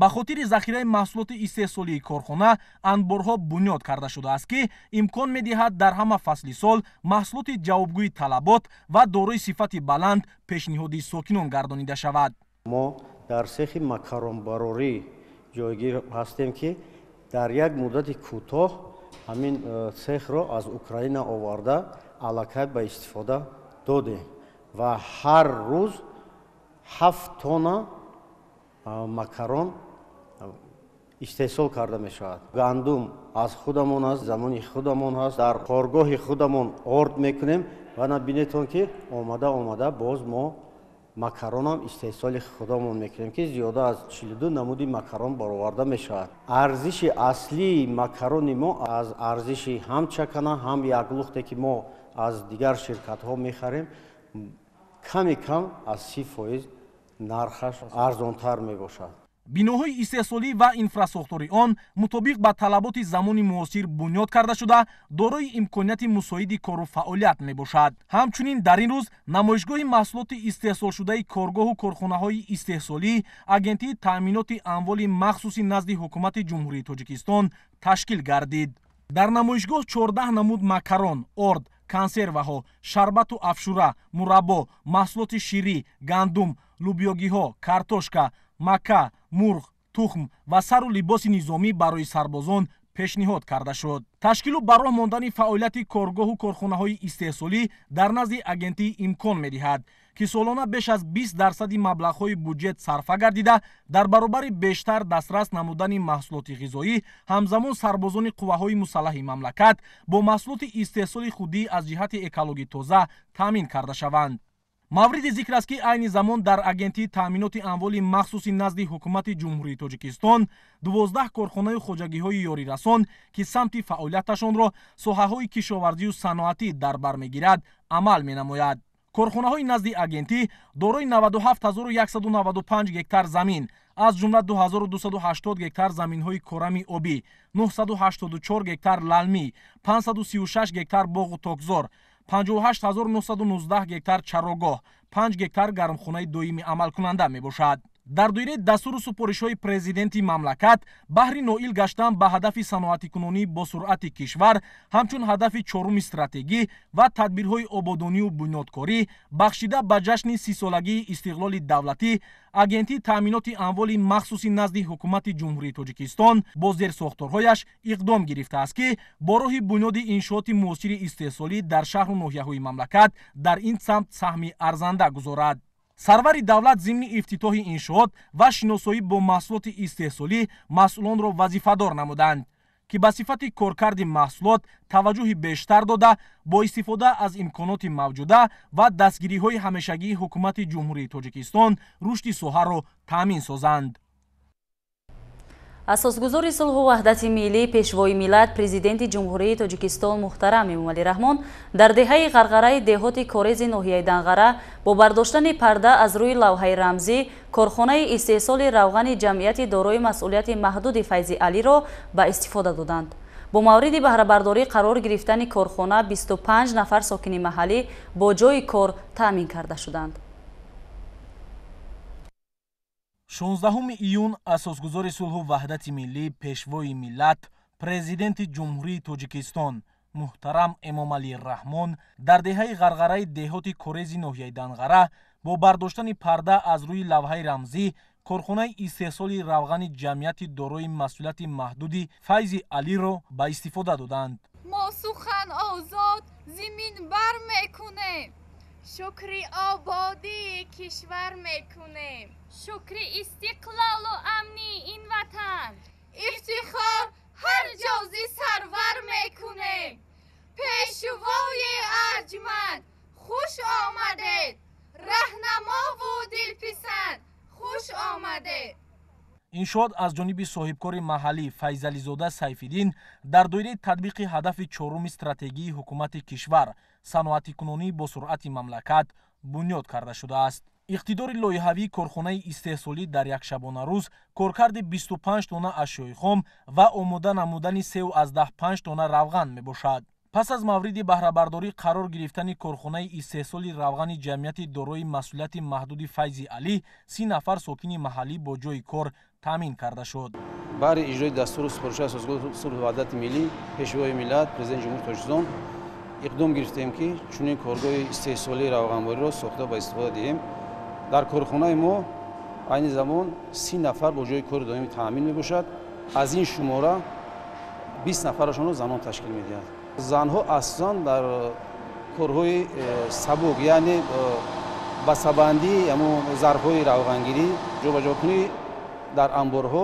Ба хотири захираи маҳсулоти истеҳсолии корхона анборҳо бунёд карда шудааст, ки имкон медиҳад дар ҳама фасли сол маҳсулоти ҷавобгӯи талабот ва дорои сифати баланд пешниҳоди сокинон гардонида шавад. Мо дар сехи макаронбарорӣ ҷойгир ҳастем, ки дар як муддати кӯтоҳ ҳамин цехро аз Украина оварда аллакай ба истифода додем ва ҳар рӯз 7 тонна макарон истеҳсол карда мешавад. Гандум аз худамон аст, замони худамон ҳаст, дар коргоҳи худамон орд мекунем ва набинетон ки омада боз мо макаронам истеҳсоли худамон мекунем, ки зиёда аз 42 намуди макарон бароварда мешавад. Арзиши аслии макарони мо аз арзиши ҳам чакана, ҳам яклухте ки мо аз дигар ширкатҳо мехарем, ками кам аз 30% нархаш арзонтар мебошад. Биноҳои истеҳсолӣ ва инфрасохтори он мутобиқ ба талаботи замони муосир бунёд карда шуда, дорои имконияти мусоиди кору фаъолият мебошад. Ҳамчунин дар ин рӯз намоишгоҳи маҳсулоти истеҳсолшудаи коргоҳу корхонаҳои истеҳсолӣ Агентии таъминоти амволи махсуси назди Ҳукумати Ҷумҳурии Тоҷикистон ташкил гардид. Дар намоишгоҳ 14 намуд макарон, орд, консерваҳо, шарбату афшура, мураббо, маҳсулоти ширӣ, гандум, лӯбиёгиҳо, картошка, мака, мурғ, тухм ва сару либоси низомӣ барои сарбозон пешниҳод карда шуд. Ташкилу ба роҳ мондани фаъолияти коргоҳу корхонаҳои истеҳсолӣ дар назди агентӣ имкон медиҳад, ки солона беш аз 20% маблағҳои буҷет сарфа гардида, дар баробари бештар дастрас намудани маҳсулоти ғизоӣ, ҳамзамон сарбозони қувваҳои мусаллаҳи мамлакат бо маҳсулоти истеҳсоли худӣ аз ҷиҳати экологӣ тоза таъмин карда шаванд. Мавриди зикр аст, ки айни замон дар Агентии таъминоти амволи махсуси назди Ҳукумати Ҷумҳурии Тоҷикистон 12 корхонаю хоҷагиҳои ёрирасон, ки самти фаъолияташонро соҳаҳои кишоварзию саноатӣ дар бар мегирад, амал менамояд. Корхонаҳои назди агентӣ дорои 97195 гектар замин, аз ҷумла 2280 гектар заминҳои корами обӣ, 984 гектар лалмӣ, 536 гектар боғу токзор, 58919 гектар чарогоҳ, 5 гектар гармхонаи доимӣ амалкунанда мебошад. Дар доираи дастуру супоришҳои президенти мамлакат баҳри ноил гаштан ба ҳадафи саноатикунонӣ бо суръати кишвар, ҳамчун ҳадафи чоруми стратегӣ ва тадбирҳои ободонию бунёдкорӣ бахшида ба ҷашни 30-солагии истиқлоли давлатӣ, Агентии таъминоти амволи махсуси назди Ҳукумати Ҷумҳурии Тоҷикистон бо зерсохторҳояш иқдом гирифтааст, ки бо роҳи бунёди иншооти муосири истеҳсолӣ дар шаҳру ноҳияҳои мамлакат дар ин самт саҳми арзанда гузорад. Сарвари давлат зимни ифтитоҳи иншоот ва шиносоӣ бо маҳсулоти истеҳсолӣ масъулонро вазифадор намуданд, ки ба сифати коркарди маҳсулот таваҷҷӯҳи бештар дода, бо истифода аз имконоти мавҷуда ва дастгириҳои ҳамешагии Ҳукумати Ҷумҳурии Тоҷикистон рушди соҳаро таъмин созанд. Асосгузори сулҳу ваҳдати миллӣ, Пешвои миллат, Президенти Ҷумҳурии Тоҷикистон муҳтарам Эмомалӣ Раҳмон дар деҳаи Ғарғараи деҳоти Корези ноҳияи Данғара бо бардоштани парда аз рӯи лавҳаи рамзӣ корхонаи истеҳсоли равғани ҷамъияти дорои масъулияти маҳдуди Файзи Алиро ба истифода доданд. Бо мавриди баҳрабардорӣ қарор гирифтани корхона 25 нафар сокини маҳаллӣ бо ҷойи кор таъмин карда шуданд. 16 июн асосгузори сулҳу ваҳдати миллӣ, Пешвои миллат, Президенти Ҷумҳурии Тоҷикистон муҳтарам Эмомалӣ Раҳмон дар деҳаи Ғарғараи деҳоти Корези ноҳияи Данғара бо бардоштани парда аз рӯи лавҳаи рамзӣ корхонаи истеҳсоли равғани ҷамъияти дорои масъулияти маҳдуди Файзи Алиро ба истифода доданд. Мо сухан озод зимин бар мекунем, шукри ободии кишвар мекунем, шукри истиқлолу амни ин ватан, ифтихор ҳар ҷози сарвар мекунем. Пешвои арҷманд хуш омадед, раҳнамову дилписанд хуш омадед. Иншоот аз ҷониби соҳибкори маҳаллӣ Файзализода Сайфиддин дар доираи татбиқи ҳадафи чоруми стратегии ҳукумати кишвар саноатикунонӣ бо суръати мамлакат бунёд карда шудааст. Иқтидори лоиҳавии корхонаи истеҳсолӣ дар як шабонарӯз коркарди 25 тонна ашёи хом ва омода намудани 3,5 тонна равған мебошад. Пас аз мавриди баҳрабардорӣ қарор гирифтани корхонаи истеҳсоли равғани ҷамъияти дорои масъулияти маҳдуди Файзи Алӣ 30 нафар сокини маҳаллӣ бо ҷойи кор таъмин карда шуд. Баҳри иҷрои дастуру супоришҳои асосгузори сулҳу ваҳдати миллӣ, Пешвои миллат, Президенти Ҷумҳурии Тоҷикистон иқдом гирифтем, ки чунин коргоҳи истеҳсолии равғанбориро сохта ба истифода диҳем. Дар корхонаи мо айни замон 30 нафар бо ҷойи кори доимӣ таъмин мебошад. Аз ин шумора 20 нафарашонро занон ташкил медиҳанд. Занҳо асосан дар Корҳои сабук, яъне басабандии ҳамон зарфҳои равғангирӣ, ҷобаҷокунӣ дар анборҳо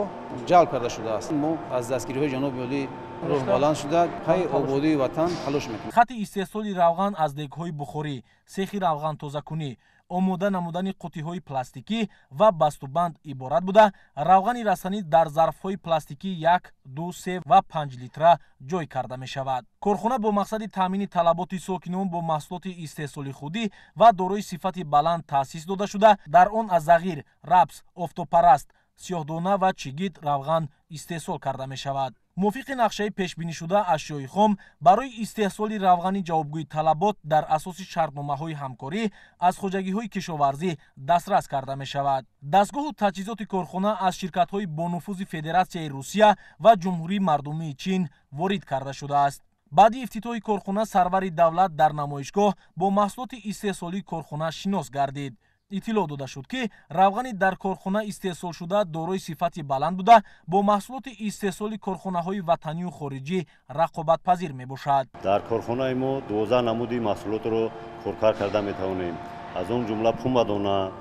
ҷалб карда шудааст. Мо аз дастгириҳои ҷаноби олӣ рӯҳ баланд шуда, пайи ободии ватан талош мекунем. Хати истеҳсоли равған аз дегҳои бухорӣ, сехи равғантозакунӣ, омода намудани қуттиҳои пластикӣ ва бастубанд иборат буда, равғани растанӣ дар зарфҳои пластикӣ 1, 2, 3 ва 5 литра ҷой карда мешавад. Корхона бо мақсади таъмини талаботи сокинон бо маҳсулоти истеҳсоли худӣ ва дорои сифати баланд таъсис дода шуда, дар он аз зағир, рапс, офтобпараст, сиёҳдона ва чигит равған истеҳсол карда мешавад. Мувофиқи нақшаи пешбинишуда, ашёи хом барои истеҳсоли равғани ҷавобгӯи талабот дар асоси шартномаҳои ҳамкорӣ аз хоҷагиҳои кишоварзӣ дастрас карда мешавад. Дастгоҳу таҷҳизоти корхона аз ширкатҳои бонуфузи Федератсияи Русия ва Ҷумҳурии Мардумии Чин ворид карда шудааст. Баъди ифтитоҳи корхона сарвари давлат дар намоишгоҳ бо маҳсулоти истеҳсолии корхона шинос гардид. Иттилоъ дода шуд, ки равғани дар корхона истеҳсолшуда дорои сифати баланд буда, бо маҳсулоти истеҳсоли корхонаҳои ватанию хориҷӣ рақобатпазир мебошад. Дар корхонаи мо 12 намуди маҳсулотро коркар карда метавонем. Аз он ҷумла пумбадона,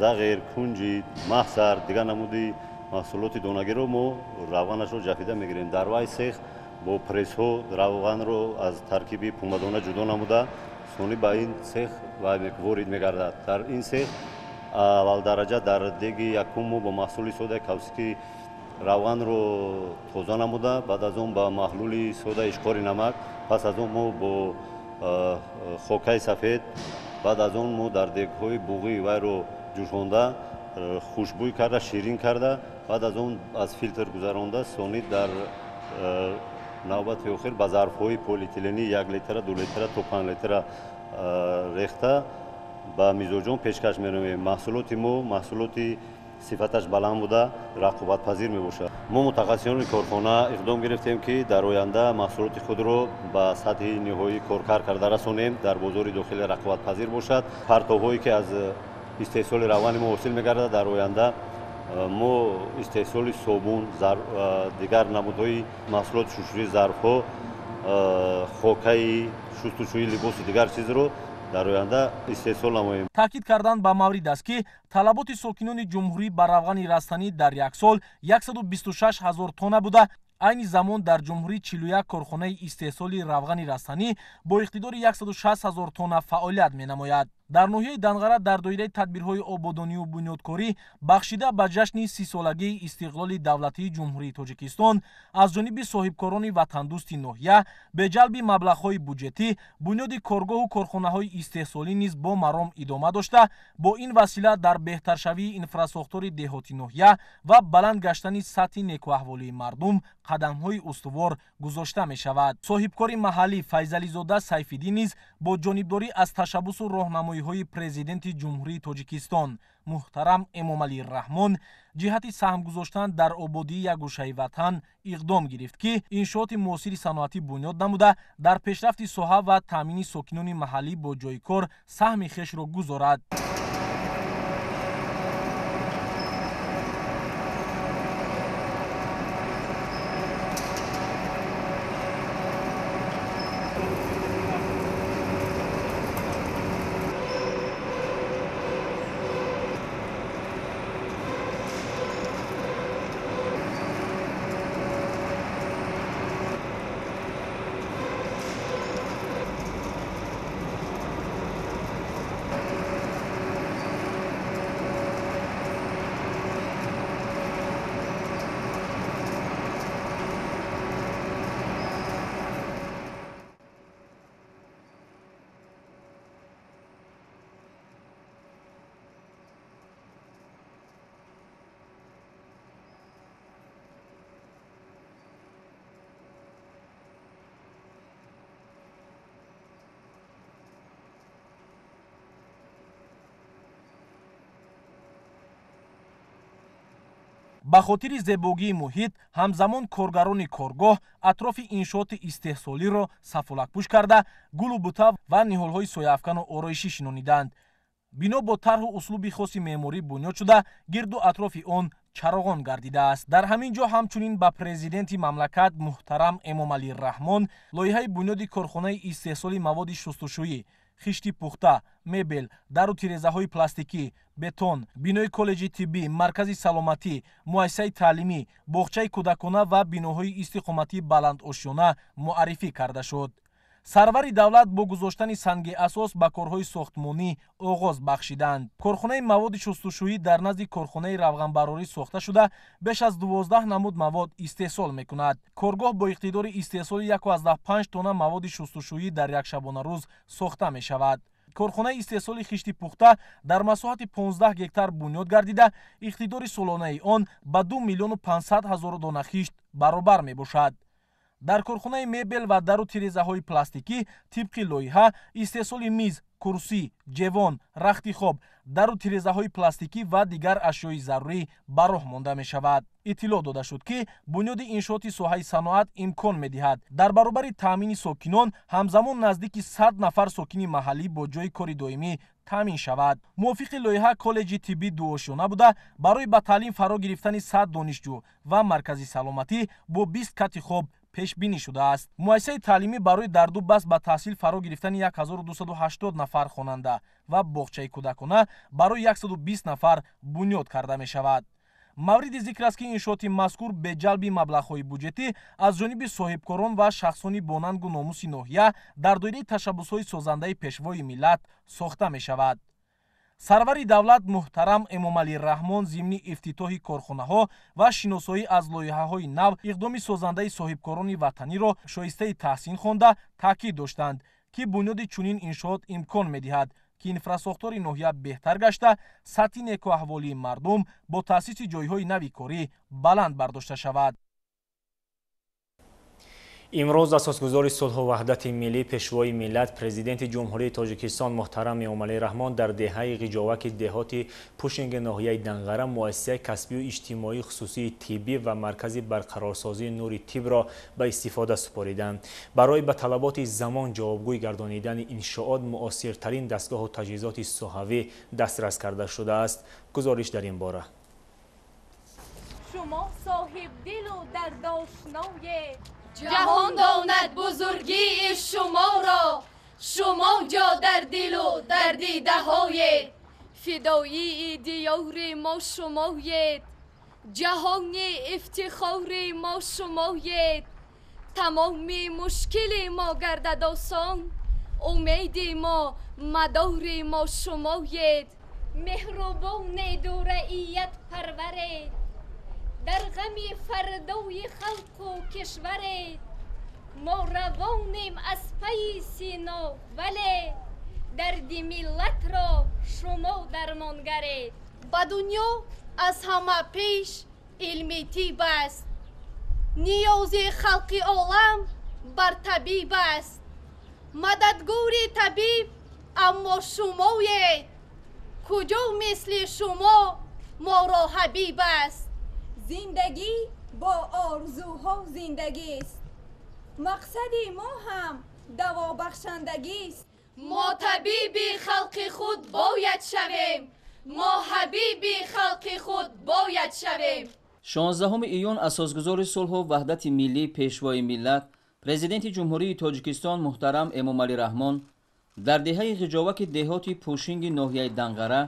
зағир, кунҷид, маҳсар, дигар намуди маҳсулоти донагиро мо равғанашро ҷафида мегирем. Дар вай сех бо прессҳо равғанро аз таркиби пумбадона ҷудо намуда, сони ба ин цех ворид мегардад. Дар ин цех аввалдараҷа дар деги якум мо бо маҳсули содаи кавсики равғанро тоза намуда, баъд аз он ба маҳлули содаи ишқори намак, пас аз он мо бо хокаи сафед, баъд аз он мо дар дегҳои буғӣ вайро ҷӯшонда, хушбӯй карда, ширин карда, баъд аз он аз филтр гузаронда, сони дар навбати охир ба зарфҳои полиэтиленӣ 1 литра, 2 литра то 5 литра рехта ба мизоҷон пешкаш менамоем. Маҳсулоти мо маҳсулоти сифаташ баланд буда, рақобатпазир мебошад. Мо мутахассисони корхона иқдом гирифтем, ки дар оянда маҳсулоти худро ба сатҳи ниҳоӣ коркар карда расонем, дар бозори дохилӣ рақобатпазир бошад. Партовҳое ки аз истеҳсоли равғани мо ҳосил мегардад, дар оянда мо истеҳсоли собун, дигар намудҳои маҳсулоти шушӯии зарфҳо, хокаи шустушӯии либосу дигар чизро дар оянда истеҳсол намоем. Таъкид кардан ба маврид аст, ки талаботи сокинони ҷумҳурӣ ба равғани растанӣ дар як сол 126 ҳазор тонна буда, айни замон дар ҷумҳурӣ 41 корхонаи истеҳсоли равғани растанӣ бо иқтидори 160 ҳазор тонна фаъолият менамояд. Дар ноҳияи Данғара дар доираи тадбирҳои ободонию бунёдкорӣ бахшида ба ҷашни 30-солагии истиқлоли давлатии Ҷумҳурии Тоҷикистон аз ҷониби соҳибкорони ватандӯсти ноҳия бе ҷалби маблағҳои буҷетӣ бунёди коргоҳу корхонаҳои истеҳсолӣ низ бо маром идома дошта, бо ин васила дар беҳтаршавии инфрасохтори деҳоти ноҳия ва баланд гаштани сатҳи некуаҳволии мардум қадамҳои устувор гузошта мешавад. Соҳибкори маҳаллӣ Файзализода Сайфиддин низ бо ҷонибдорӣ аз ташаббусу роҳнамоиҳои Президенти Ҷумҳурии Тоҷикистон муҳтарам Эмомалӣ Раҳмон ҷиҳати саҳм гузоштан дар ободии як гӯшаи ватан иқдом гирифт, ки иншооти муосири саноатӣ бунёд намуда, дар пешрафти соҳа ва таъмини сокинони маҳаллӣ бо ҷойи кор саҳми хешро гузорад. Ба хотири зебогии муҳит ҳамзамон коргарони коргоҳ атрофи иншооти истеҳсолиро сафолакпӯш карда, гулу бута ва ниҳолҳои сояафкану ороишӣ шинониданд. Бино бо тарҳу услуби хоси меъморӣ бунёд шуда, гирду атрофи он чароғон гардидааст. Дар ҳамин ҷо ҳамчунин ба президенти мамлакат муҳтарам Эмомалӣ Раҳмон лоиҳаи бунёди корхонаи истеҳсоли маводи шустушӯӣ, хишти пухта, мебел, дару тирезаҳои пластикӣ, бетон, бинои коллеҷи тиббӣ, маркази саломатӣ, муассисаи таълимӣ, боғчаи кӯдакона ва биноҳои истиқоматии баландошёна муаррифӣ карда шуд. Сарвари давлат бо гузоштани санги асос ба корҳои сохтмонӣ оғоз бахшиданд. Корхонаи маводи шустушӯӣ дар назди корхонаи равғанбарорӣ сохта шуда, беш аз 12 намуд мавод истеҳсол мекунад. Коргоҳ бо иқтидори истеҳсоли 1,5 тонна маводи шустушӯӣ дар як шабонарӯз сохта мешавад. Корхонаи истеҳсоли хишти пухта дар масоҳати 15 гектар бунёд гардида, иқтидори солонаи он ба 2 500 000 дона хишт баробар мебошад. Дар корхонаи мебел ва дару тирезаҳои пластикӣ тибқи лоиҳа истеҳсоли миз, курсӣ, ҷевон, рахти хоб, дару тирезаҳои пластикӣ ва дигар ашёи зарурӣ ба роҳ монда мешавад. Иттилоъ дода шуд, ки бунёди иншооти соҳаи саноат имкон медиҳад дар баробари таъмини сокинон ҳамзамон наздики 100 нафар сокини маҳаллӣ бо ҷойи кори доимӣ таъмин шавад. Мувофиқи лоиҳа коллеҷи тиббӣ дуошёна буда, барои ба таълим фаро гирифтани 100 донишҷӯ ва маркази саломатӣ бо 20 кати хоб пешбинӣ шудааст. Муассисаи таълимӣ барои дар ду баст ба таҳсил фаро гирифтани 1280 нафар хонанда ва боғчаи кӯдакона барои 120 нафар бунёд карда мешавад. Мавриди зикр аст, ки иншооти мазкур бе ҷалби маблағҳои буҷетӣ аз ҷониби соҳибкорон ва шахсони бо нангу номуси ноҳия дар доираи ташаббусҳои созандаи пешвои миллат сохта мешавад. Сарвари давлат муҳтарам Эмомалӣ Раҳмон зимни ифтитоҳи корхонаҳо ва шиносоӣ аз лоиҳаҳои нав иқдоми созандаи соҳибкорони ватаниро шоистаи таҳсин хонда таъкид доштанд, ки бунёди чунин иншоот имкон медиҳад, ки инфрасохтори ноҳия беҳтар гашта, сатҳи некуаҳволии мардум бо таъсиси ҷойҳои нави корӣ баланд бардошта шавад. Имрӯз асосгузори сулҳу ваҳдати миллӣ, пешвои миллат, президенти Ҷумҳурии Тоҷикистон муҳтарам Эмомалӣ Раҳмон дар деҳаи Ғиҷоваки деҳоти Пушинги ноҳияи Данғара муассисаи касбию иҷтимоии хусусии тиббӣ ва маркази барқарорсозии нури тибро ба истифода супориданд. Барои ба талаботи замон ҷавобгӯй гардонидани иншоот муосиртарин дастгоҳу таҷҳизоти соҳавӣ дастрас карда шудааст. Гузориш дар ин бора. Шумо соҳибдилу дардошное, ҷаҳон донад бузургии шуморо, шумо ҷо дар дилу дар дидаҳоед, фидоии диёри мо шумоед, ҷаҳони ифтихори мо шумоед. Тамоми мушкили мо гардад осон, умеди мо, мадори мо шумоед. Меҳрубонеду раият парваред, дар ғами фардои халқу кишваред. Мо равонем аз пайи сино, вале дарди миллатро шумо дармонгаред. Ба дунё аз ҳама пеш илми тиб аст, ниёзи халқи олам бар табиб аст. Мададгори табиб аммо шумоед, куҷо мисли шумо моро ҳабиб аст. Зиндагӣ бо орзуҳо зиндагист, мақсади мо ҳам давобахшандагист. Мо табиби халқи худ бояд шавем, мо ҳабиби халқи худ бояд шавем. 16 июн асосгузори сулҳу ваҳдати миллӣ, пешвои миллат, президенти Ҷумҳурии Тоҷикистон муҳтарам Эмомалӣ Раҳмон дар деҳаи Ғиҷоваки деҳоти Пушинги ноҳияи Данғара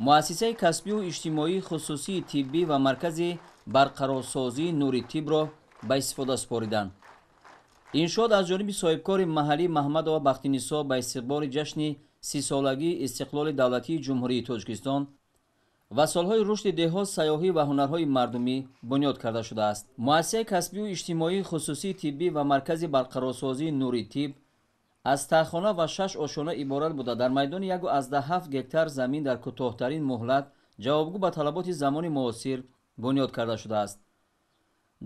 муассисаи касбию иҷтимоии хусусии тиббӣ ва маркази барқарорсозии нури тибро ба истифода супориданд. Иншоот аз ҷониби соҳибкори маҳаллӣ Маҳмадова Бахтинисо ба истиқболи ҷашни 30-солагии истиқлоли давлатии Ҷумҳурии Тоҷикистон ва солҳои рушди деҳот, сайёҳӣ ва ҳунарҳои мардумӣ бунёд карда шудааст. Муассисаи касбию иҷтимоии хусусии тиббӣ ва маркази барқарорсозии нури тиб аз таҳхона ва 6 ошёна иборат буда, дар майдони 1,7 гектар замин дар кӯтоҳтарин муҳлат ҷавобгӯ ба талаботи замони муосир бунёд карда шудааст.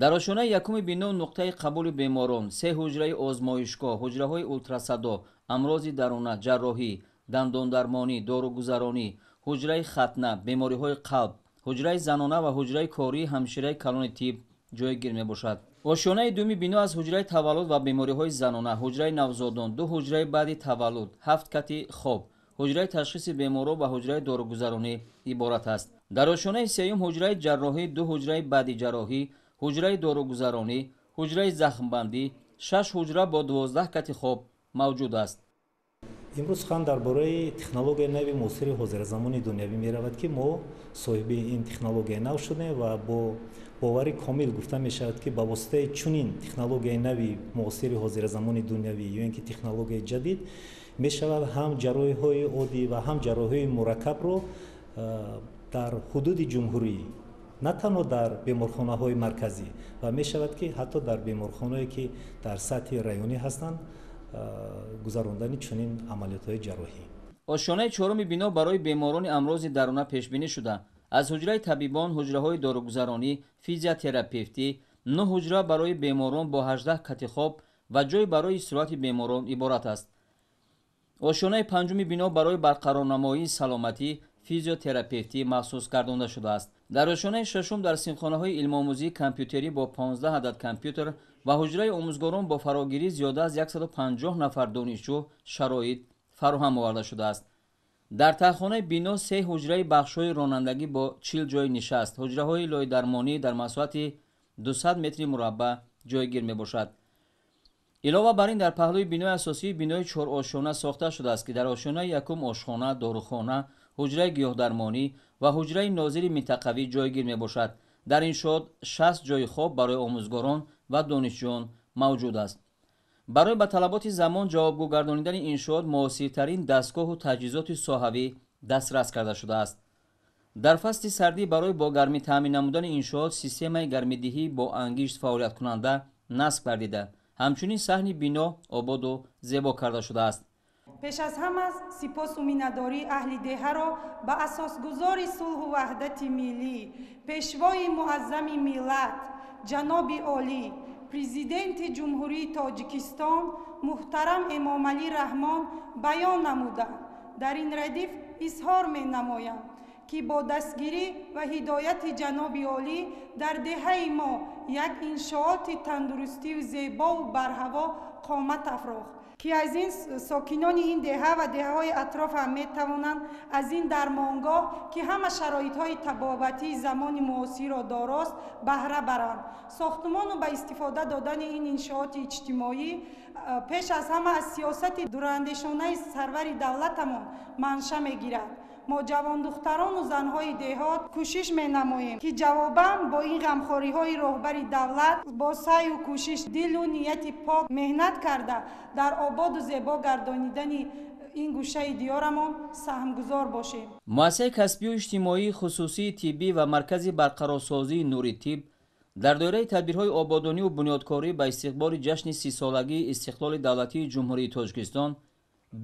Дар ошёнаи якуми бино нуқтаи қабули беморон, 3 ҳуҷраи озмоишгоҳ, ҳуҷраҳои ултрасадо, амрози даруна, ҷарроҳӣ, дандондармонӣ, доругузаронӣ, ҳуҷраи хатна, бемориҳои қалб, ҳуҷраи занона ва ҳуҷраи кории ҳамшираи калони тиб ҷойгир мебошад. Ошёнаи дуюми бино аз ҳуҷраи таваллуд ва бемориҳои занона, ҳуҷраи навзодон, 2 ҳуҷраи баъди таваллуд, 7 кати хоб, ҳуҷраи ташхиси беморон ва ҳуҷраи доругузаронӣ иборат аст. Дар ошёнаи сеюм ҳуҷраи ҷарроҳӣ, 2 ҳуҷраи баъди ҷарроҳӣ, ҳуҷраи доругузаронӣ, ҳуҷраи захмбандӣ, 6 ҳуҷра бо 12 кати хоб мавҷуд аст. Имрӯз сухан дар бораи технологияи нави муосири ҳозиразамони дунявӣ меравад, ки мо соҳиби ин технологияи нав шудем ва бо бовари комил гуфта мешавад, ки ба воситаи чунин технологияи нави муосири ҳозиразамони дунявӣ ё ин ки технологияи ҷадид мешавад ҳам ҷарроҳиҳои оддӣ ва ҳам ҷарроҳиҳои мураккабро дар ҳудуди ҷумҳурӣ, на танҳо дар беморхонаҳои марказӣ, ва мешавад ки ҳатто дар беморхонаҳое ки дар сатҳи районӣ ҳастанд гузарондани чунин амалиётҳои ҷарроҳӣ. Ошёнаи чоруми бино барои беморони амрози даруна пешбинӣ шуда, аз ҳуҷраи табибон, ҳуҷраҳои доругузаронӣ, физиотерапевтӣ, 9 ҳуҷра барои беморон бо 18 кати хоб ва ҷой барои истироҳати беморон иборат аст. Ошёнаи панҷуми бино барои барқарорнамоии саломатӣ, физиотерапевтӣ махсус гардонда шудааст. Дар ошёнаи шашум дар синфхонаҳои илмомӯзии компютерӣ бо 15 адад компютер ва ҳуҷраи омӯзгорон бо фарогирии зиёда аз 150 нафар донишҷӯ шароит фароҳам оварда шудааст. Дар таҳхонаи бино 3 ҳуҷраи бахшҳои ронандагӣ бо 40 ҷойи нишаст, ҳуҷраҳои лойдармонӣ дар масоҳати 200 метри мураббаъ ҷойгир мебошад. Илова бар ин, дар паҳлӯи бинои асосии бинои чорошёна сохта шудааст, ки дар ошёнаи якум ошхона, дорухона, ҳуҷраи гиёҳдармонӣ ва ҳуҷраи нозири минтақавӣ ҷойгир мебошад. Дар иншоот 60 ҷойи хоб барои омӯзгорон ва донишҷӯён мавҷуд аст. Барои ба талаботи замон ҷавобгӯ гардонидани иншоот муосиртарин дастгоҳу таҷҳизоти соҳавӣ дастрас карда шудааст. Дар фасли сардӣ барои бо гармӣ таъмин намудани иншоот системаи гармидиҳӣ бо ангишт фаъолияткунанда насб гардида, ҳамчунин саҳни бино ободу зебо карда шудааст. Пеш аз ҳама сипосу миннатдории аҳли деҳаро ба асосгузори сулҳу ваҳдати миллӣ, пешвои муаззами миллат, ҷаноби олӣ, президенти Ҷумҳурии Тоҷикистон муҳтарам Эмомалӣ Раҳмон баён намуда, дар ин радиф изҳор менамоям, ки бо дастгирӣ ва ҳидояти ҷаноби олӣ дар деҳаи мо як иншооти тандурустию зебову барҳаво қомат афрохт, ки аз ин сокинони ин деҳа ва деҳаҳои атроф ҳам метавонанд аз ин дармонгоҳ, ки ҳама шароитҳои табобатии замони муосирро дорост, баҳра баранд. Сохтмону ба истифода додани ин иншооти иҷтимоӣ пеш аз ҳама аз сиёсати дурандешонаи сарвари давлатамон манша мегирад. Мо ҷавондухтарону занҳои деҳот кӯшиш менамоем, ки ҷавобан бо ин ғамхориҳои роҳбари давлат бо саъю кӯшиш, дилу нияти пок меҳнат карда, дар ободу зебо гардонидани ин гӯшаи диёрамон саҳмгузор бошем. Муассисаи касбию иҷтимоии хусусии тиббӣ ва маркази барқарорсозии нури тиб дар доираи тадбирҳои ободониву бунёдкорӣ ба истиқболи ҷашни 30-солагии истиқлоли давлатии Ҷумҳурии Тоҷикистон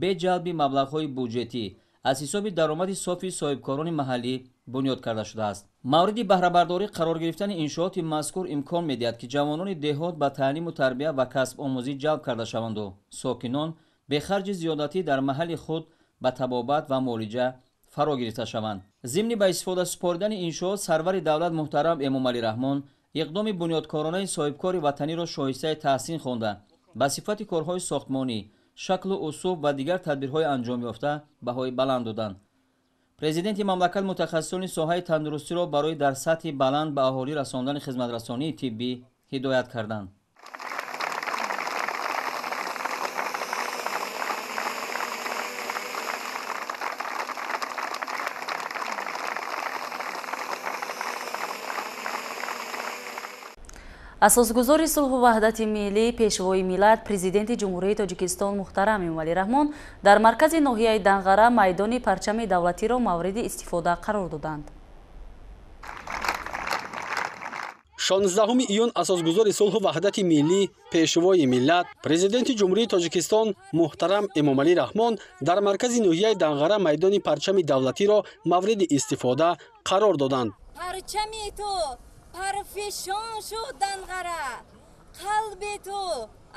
бе ҷалби маблағҳои буҷетӣ аз ҳисоби даромади софи соҳибкорони маҳаллӣ бунёд карда шудааст. Мавриди баҳрабардорӣ қарор гирифтани иншооти мазкур имкон медиҳад, ки ҷавонони деҳот ба таълиму тарбия ва касбомӯзӣ ҷалб карда шаванду сокинон бе харҷи зиёдатӣ дар маҳалли худ ба табобат ва муолиҷа фаро гирифта шаванд. Зимни ба истифода супоридани иншоот сарвари давлат муҳтарам Эмомалӣ Раҳмон иқдоми бунёдкоронаи соҳибкори ватаниро шоистаи таҳсин хонда, ба сифати корҳои сохтмонӣ, шаклу усуб ва дигар тадбирҳои анҷомёфта баҳои баланд доданд. Президенти мамлакат мутахассисони соҳаи тандурустиро барои дар сатҳи баланд ба аҳолӣ расондани хизматрасонии тиббӣ ҳидоят карданд. Асосгузори сулҳу ваҳдати миллӣ, пешвои миллат, президенти Ҷумҳурии Тоҷикистон муҳтарам Эмомалӣ Раҳмон дар маркази ноҳияи Данғара майдони парчами давлатиро мавриди истифода қарор доданд. 16 июн асосгузори сулҳу ваҳдати миллӣ, пешвои миллат, президенти Ҷумҳурии Тоҷикистон муҳтарам Эмомалӣ Раҳмон дар маркази ноҳияи Данғара майдони парчами давлатиро мавриди истифода қарор доданд. Парчами ту парфишон шуд Данғара, қалби ту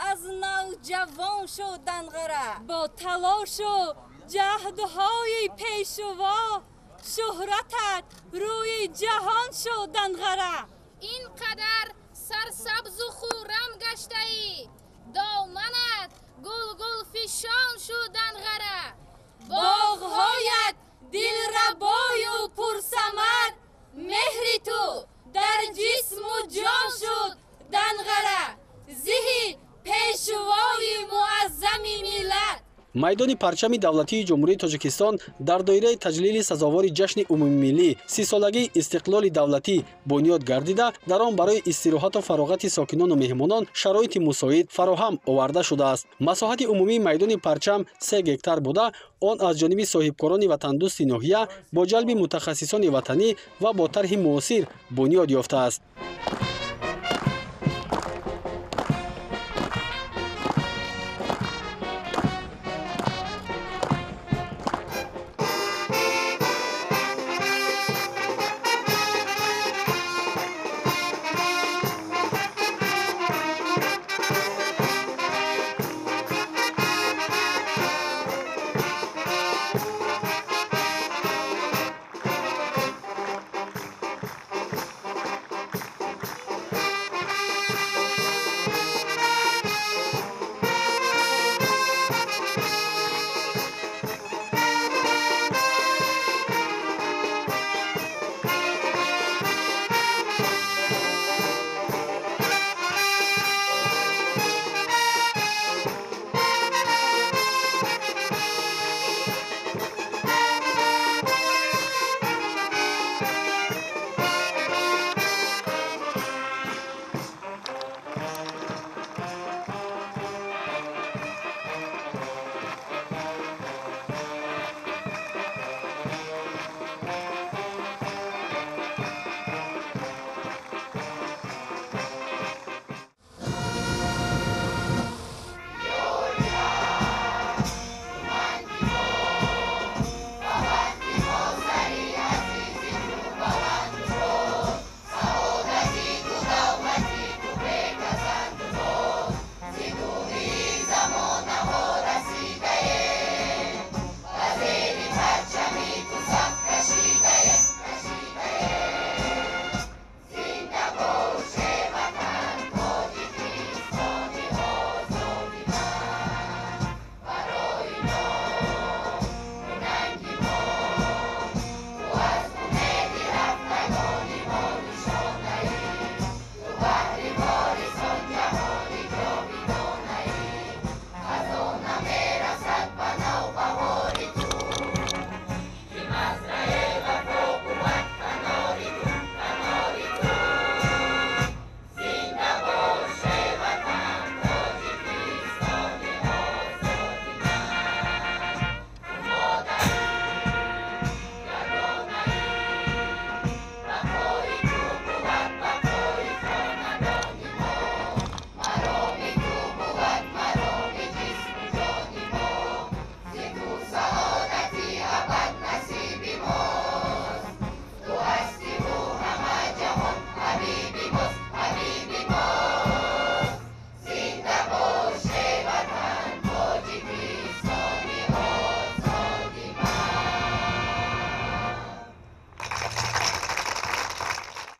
аз нав ҷавон шуд Данғара, бо талошу ҷаҳдҳои пешво шӯҳратат рӯи ҷаҳон шуд Данғара. Ин қадар сарсабзу хуррам гаштаӣ, доманат гулгулфишон шуд Данғара, Боғҳоят дилрабою пурсамар, меҳри ту дар ҷисму ҷон шуд Данғара, зиҳи пешвои муаззами миллат. Майдони парчами давлатии Ҷумҳурии Тоҷикистон дар доираи таҷлили сазовори ҷашни умумимиллӣ 30-солагии истиқлоли давлатӣ бунёд гардида, дар он барои истироҳату фароғати сокинону меҳмонон шароити мусоид фароҳам оварда шудааст. Масоҳати умумии майдони парчам 3 гектар буда, он аз ҷониби соҳибкорони ватандӯсти ноҳия бо ҷалби мутахассисони ватанӣ ва бо тарҳи муосир бунёд ёфтааст.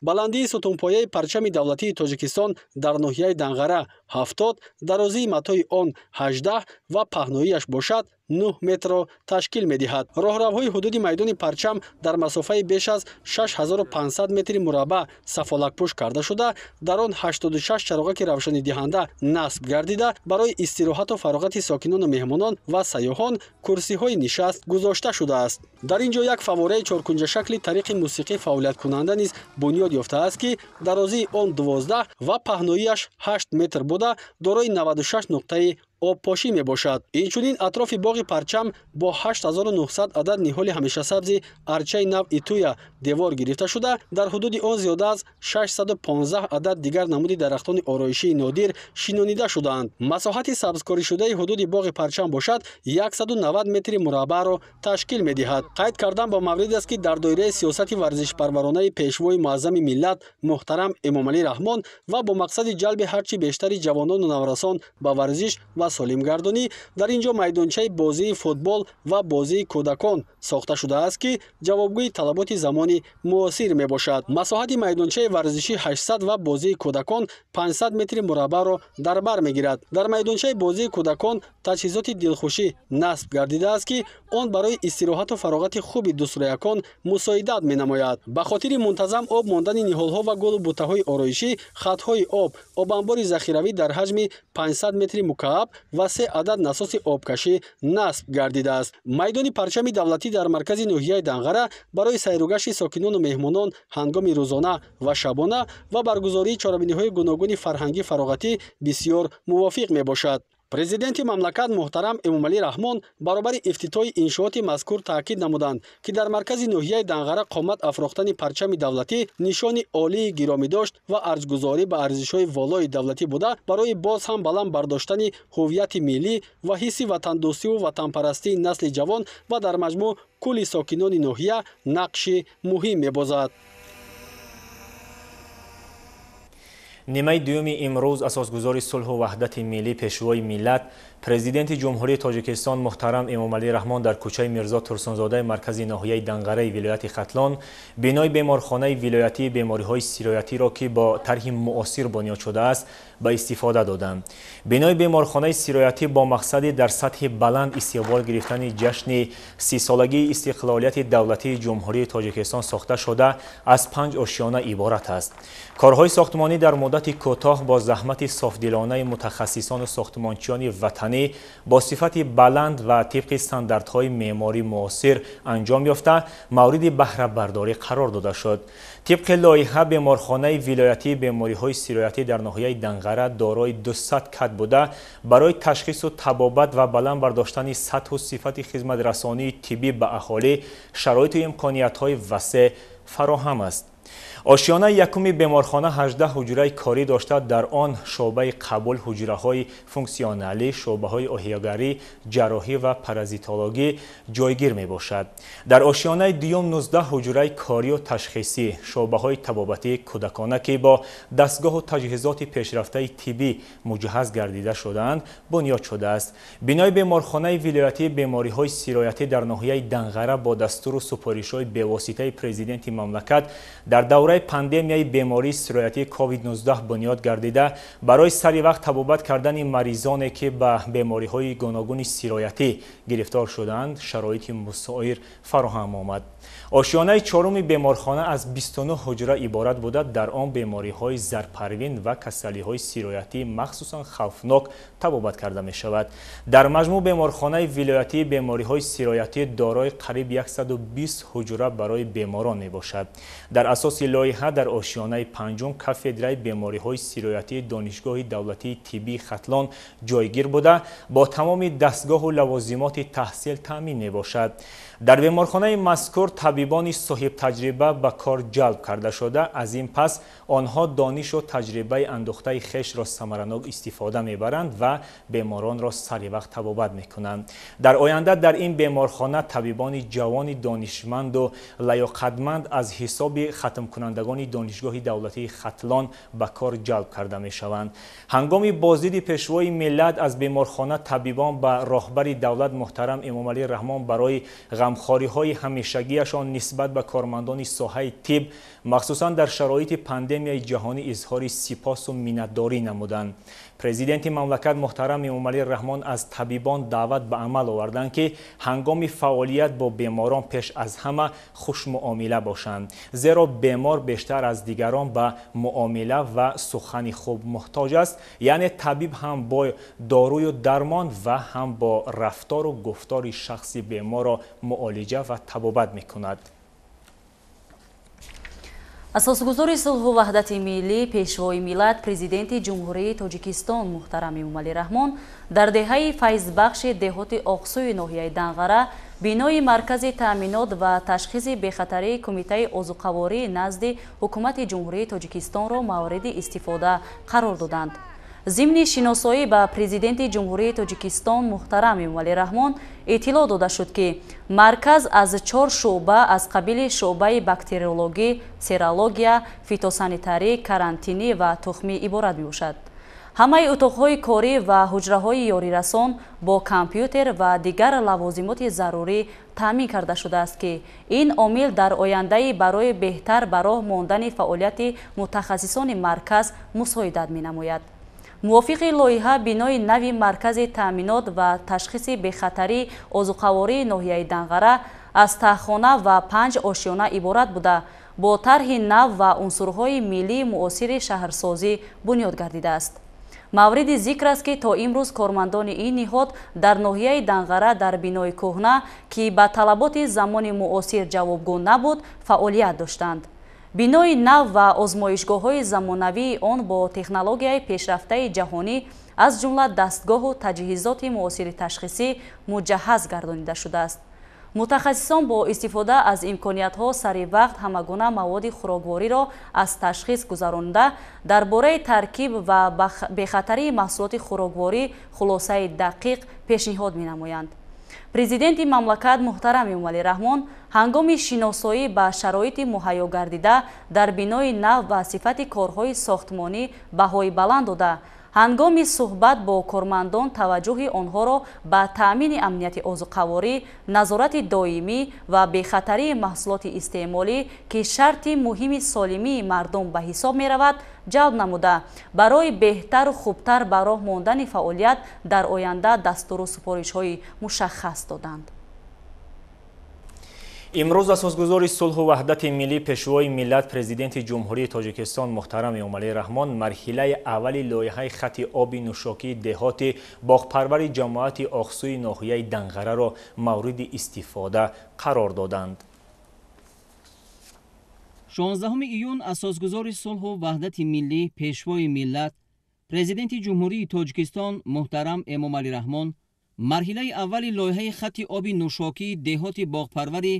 Баландии сутунпояи парчами давлатии Тоҷикистон дар ноҳияи Данғара 70, дарозии матои он 18 ва паҳноияш бошад 9 метрро ташкил медиҳад. Роҳравҳои ҳудуди майдони парчам дар масофаи беш аз 6500 метри мураббаъ сафолакпӯш карда шуда, дар он 86 чароғаки равшанидиҳанда насб гардида, барои истироҳату фароғати сокинону меҳмонон ва сайёҳон курсиҳои нишаст гузошта шудааст. Дар ин ҷо як фаввораи чоркунҷашакли тариқи мусиқӣ фаъолияткунанда низ бунёд ёфтааст, ки дарозии он 12 ва паҳноияш 8 метр буда, дорои 96 нуқтаи обпошӣ мебошад. Инчунин атрофи боғи парчам бо 8900 адад ниҳоли ҳамешасабзи арчаи навъи туя девор гирифта шуда, дар ҳудуди он зиёда аз 615 адад дигар намуди дарахтони ороишии нодир шинонида шудаанд. Масоҳати сабзкоришудаи ҳудуди боғи парчам бошад 190 метри мураббаъро ташкил медиҳад. Қайд кардан ба маврид аст, ки дар доираи сиёсати варзишпарваронаи пешвои муаззами миллат муҳтарам Эмомалӣ Раҳмон ва бо мақсади ҷалби ҳарчи бештари ҷавонону наврасон ба варзиш ва солимгардонӣ дар ин ҷо майдончаи бозии футбол ва бозии кӯдакон сохта шудааст, ки ҷавобгӯи талаботи замони муосир мебошад. Масоҳати майдончаи варзишӣ 800 ва бозии кӯдакон 500 метри мураббаъро дар бар мегирад. Дар майдончаи бозии кӯдакон таҷҳизоти дилхушӣ насб гардидааст, ки он барои истироҳату фароғати хуби дӯстроякон мусоидат менамояд. Ба хотири мунтазам об мондани ниҳолҳо ва гулу бутаҳои ороишӣ, хатҳои об, обанбори захиравӣ дар ҳаҷми 500 метри мукааб ва 3 адад насоси обкашӣ насб гардидааст. Майдони парчами давлатӣ дар маркази ноҳияи Данғара барои сайругашти сокинону меҳмонон ҳангоми рӯзона ва шабона ва баргузории чорабиниҳои гуногуни фарҳангӣ фароғатӣ бисёр мувофиқ мебошад. Президенти мамлакат муҳтарам Эмомалӣ Раҳмон баробари ифтитоҳи иншооти мазкур таъкид намуданд, ки дар маркази ноҳияи Данғара қомат афрохтани парчами давлатӣ нишони олии гиромидошт ва арҷгузорӣ ба арзишҳои волои давлатӣ буда, барои боз ҳам баланд бардоштани ҳуввияти миллӣ ва ҳисси ватандӯстиву ватанпарастии насли ҷавон ва дар маҷмӯъ кулли сокинони ноҳия нақши муҳим мебозад. Нимаи дуюми имрӯз асосгузори сулҳу ваҳдати миллӣ, пешвои миллат, президенти Ҷумҳурии Тоҷикистон муҳтарам Эмомалӣ Раҳмон дар кӯчаи Мирзо Турсунзодаи маркази ноҳияи Данғараи вилояти Хатлон бинои беморхонаи вилоятии бемориҳои сироятиро, ки бо тарҳи муосир бунёд шудааст, ба истифода доданд. Бинои беморхонаи сироятӣ бо мақсади дар сатҳи баланд истиқбол гирифтани ҷашни 30-солагии истиқлолияти давлатии Ҷумҳурии Тоҷикистон сохта шуда, аз 5 ошёна иборат аст. Корҳои сохтмонӣ дар муддати кӯтоҳ бо заҳмати софдилонаи мутахассисону сохтмончиёни ватанӣ бо сифати баланд ва тибқи стандартҳои меъмории муосир анҷом ёфта, мавриди баҳрабардорӣ қарор дода шуд. Тибқи лоиҳа беморхонаи вилоятии бемориҳои сироятӣ дар ноҳияи Данғара дорои 200 кат буда, барои ташхису табобат ва баланд бардоштани сатҳу сифати хизматрасонии тиббӣ ба аҳолӣ шароиту имкониятҳои васеъ фароҳам аст. Ошёнаи якуми беморхона 18 ҳуҷраи корӣ дошта, дар он шӯъбаи қабул, ҳуҷраҳои функсионалӣ, шӯъбаҳои оҳиёгарӣ, ҷарроҳӣ ва паразитологӣ ҷойгир мебошад. Дар ошёнаи дуюм 19 ҳуҷраи корию ташхисӣ, шӯъбаҳои табобатии кӯдакона, ки бо дастгоҳу таҷҳизоти пешрафтаи тиббӣ муҷаҳҳаз гардида шудаанд, бунёд шудааст. Бинои беморхонаи вилоятии бемориҳои сироятӣ дар ноҳияи Данғара бо дастуру супоришҳои бевоситаи президенти мамлакат дар давраи пандемияи бемории сироятии COVID-19 бунёд гардида, барои сари вақт табобат кардани маризоне, ки ба бемориҳои гуногуни сироятӣ гирифтор шудаанд, шароити мусоид фароҳам омад. Ошёнаи чоруми беморхона аз 29 ҳуҷра иборат буда, дар он бемориҳои зарпарвин ва касалиҳои сироятӣ махсусан хавфнок табобат карда мешавад. Дар маҷмӯъ беморхонаи вилоятии бемориҳои сироятӣ дорои қариб 120 ҳуҷра барои беморон мебошад. Дар асоси лоиҳа дар ошёнаи панҷум кафедраи бемориҳои сироятии Донишгоҳи давлатии тиббии Хатлон ҷойгир буда, бо тамоми дастгоҳу лавозимоти таҳсил таъмин мебошад. Дар беморхонаи мазкур табибони соҳибтаҷриба ба кор ҷалб карда шуда, аз ин пас онҳо донишу таҷрибаи андӯхтаи хешро самаранок истифода мебаранд ва беморонро сари вақт табобат мекунанд. Дар оянда дар ин беморхона табибони ҷавони донишманду лаёқатманд аз ҳисоби хатмкунандагони Донишгоҳи давлатии Хатлон ба кор ҷалб карда мешаванд. Ҳангоми боздиди пешвои миллат аз беморхона табибон ба роҳбари давлат муҳтарам Эмомалӣ Раҳмон барои ғамхориҳои ҳамешагиашон нисбат ба кормандони соҳаи тиб, махсусан дар шароити пандемияи ҷаҳонӣ изҳори сипосу миннатдорӣ намуданд. Президенти мамлакат муҳтарам Эмомалӣ Раҳмон аз табибон даъват ба амал оварданд, ки ҳангоми фаъолият бо беморон пеш аз ҳама хушмуомила бошанд, зеро бемор бештар аз дигарон ба муомила ва сухани хуб муҳтоҷ аст. Яъне табиб ҳам бо дорую дармон ва ҳам бо рафтору гуфтори шахси беморро муолиҷа ва табобат мекунад. Асосгузори сулҳу ваҳдати миллӣ, пешвои миллат, президенти Ҷумҳурии Тоҷикистон муҳтарам Эмомалӣ Раҳмон дар деҳаи Файзбахши деҳоти Оқсуи ноҳияи Данғара бинои маркази таъминот ва ташхиси бехатарии Кумитаи озуқаворӣ назди Ҳукумати Ҷумҳурии Тоҷикистонро мавриди истифода қарор доданд. Зимни шиносоӣ ба президенти Ҷумҳурии Тоҷикистон муҳтарам Эмомалӣ Раҳмон иттилоъ дода шуд, ки марказ аз 4 шӯъба аз қабили шӯъбаи бактериологӣ, серология, фитосанитарӣ, карантинӣ ва тухмӣ иборат мебошад. Ҳамаи утоқҳои корӣ ва ҳуҷраҳои ёрирасон бо компютер ва дигар лавозимоти зарурӣ таъмин карда шудааст, ки ин омил дар ояндаи барои беҳтар ба роҳ мондани фаъолияти мутахассисони марказ мусоидат менамояд. Мувофиқи лоиҳа, бинои нави маркази таъминот ва ташхиси бехатарии озуқавории ноҳияи Данғара аз таҳхона ва 5 ошёна иборат буда, бо тарҳи нав ва унсурҳои миллии муосири шаҳрсозӣ бунёд гардидааст. Мавриди зикр аст, ки то имрӯз кормандони ин ниҳод дар ноҳияи Данғара дар бинои кӯҳна, ки ба талаботи замони муосир ҷавобгӯ набуд, фаъолият доштанд. Бинои нав ва озмоишгоҳҳои замонавии он бо технологияи пешрафтаи ҷаҳонӣ, аз ҷумла дастгоҳу таҷҳизоти муосири ташхисӣ муҷаҳҳаз гардонида шудааст. Мутахассисон бо истифода аз имкониятҳо сари вақт ҳамагуна маводи хӯроквориро аз ташхис гузаронда, дар бораи таркиб ва бехатарии маҳсулоти хӯрокворӣ хулосаи дақиқ пешниҳод менамоянд. Президенти мамлакат муҳтарам Эмомалӣ Раҳмон ҳангоми шиносоӣ ба шароити муҳайё гардида дар бинои нав ва сифати корҳои сохтмонӣ баҳои баланд дода, ҳангоми суҳбат бо кормандон таваҷҷӯҳи онҳоро ба таъмини амнияти озуқаворӣ, назорати доимӣ ва бехатарии маҳсулоти истеъмолӣ, ки шарти муҳими солимии мардум ба ҳисоб меравад, ҷалб намуда, барои беҳтару хубтар ба роҳ мондани фаъолият дар оянда дастуру супоришҳои мушаххас доданд. Имрӯз асосгузори сулҳу ваҳдати миллӣ, пешвои миллат, президенти Ҷумҳурии Тоҷикистон муҳтарам Эмомалӣ Раҳмон марҳилаи аввали лоиҳаи хати оби нӯшокии деҳоти боғпарвари ҷамоати Оқсӯи ноҳияи Данғараро мавриди истифода қарор доданд. 16 июн асосгузори сулҳу ваҳдати миллӣ, пешвои миллат, президенти Ҷумҳурии Тоҷикистон муҳтарам Эмомалӣ Раҳмон марҳилаи аввали лоиҳаи хати оби нӯшокии деҳоти боғпарвари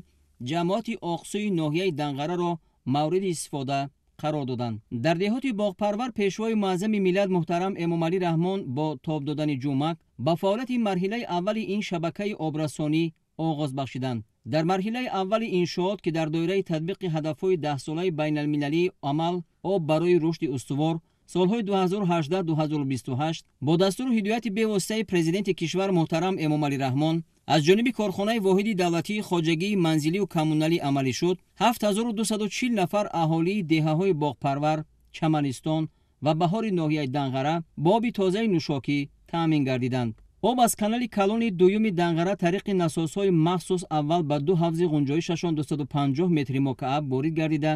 ҷамоати Оқсӯи ноҳияи Данғараро мавриди истифода қарор доданд. Дар деҳоти боғпарвар пешвои муаззами миллат муҳтарам Эмомалӣ Раҳмон бо тоб додани ҷумак ба фаъолияти марҳилаи аввали ин шабакаи обрасонӣ оғоз бахшиданд. Дар марҳилаи аввали иншоот, ки дар доираи татбиқи ҳадафҳои даҳсолаи байналмилалии амал об барои рушди устувор солҳои 2018-2028 бо дастуру ҳидояти бевоситаи президенти кишвар муҳтарам Эмомалӣ Раҳмон аз ҷониби корхонаи воҳиди давлатии хоҷагии манзилию коммуналӣ амалӣ шуд, 7240 нафар аҳолии деҳаҳои Боғпарвар, Чаманистон ва Баҳори ноҳияи Данғара бо оби тозаи нӯшокӣ таъмин гардиданд. Об аз канали калони дуюми Данғара тариқи насосҳои махсус аввал ба ду ҳавзи ғунҷоишашон 250 метри мукааб ворид гардида,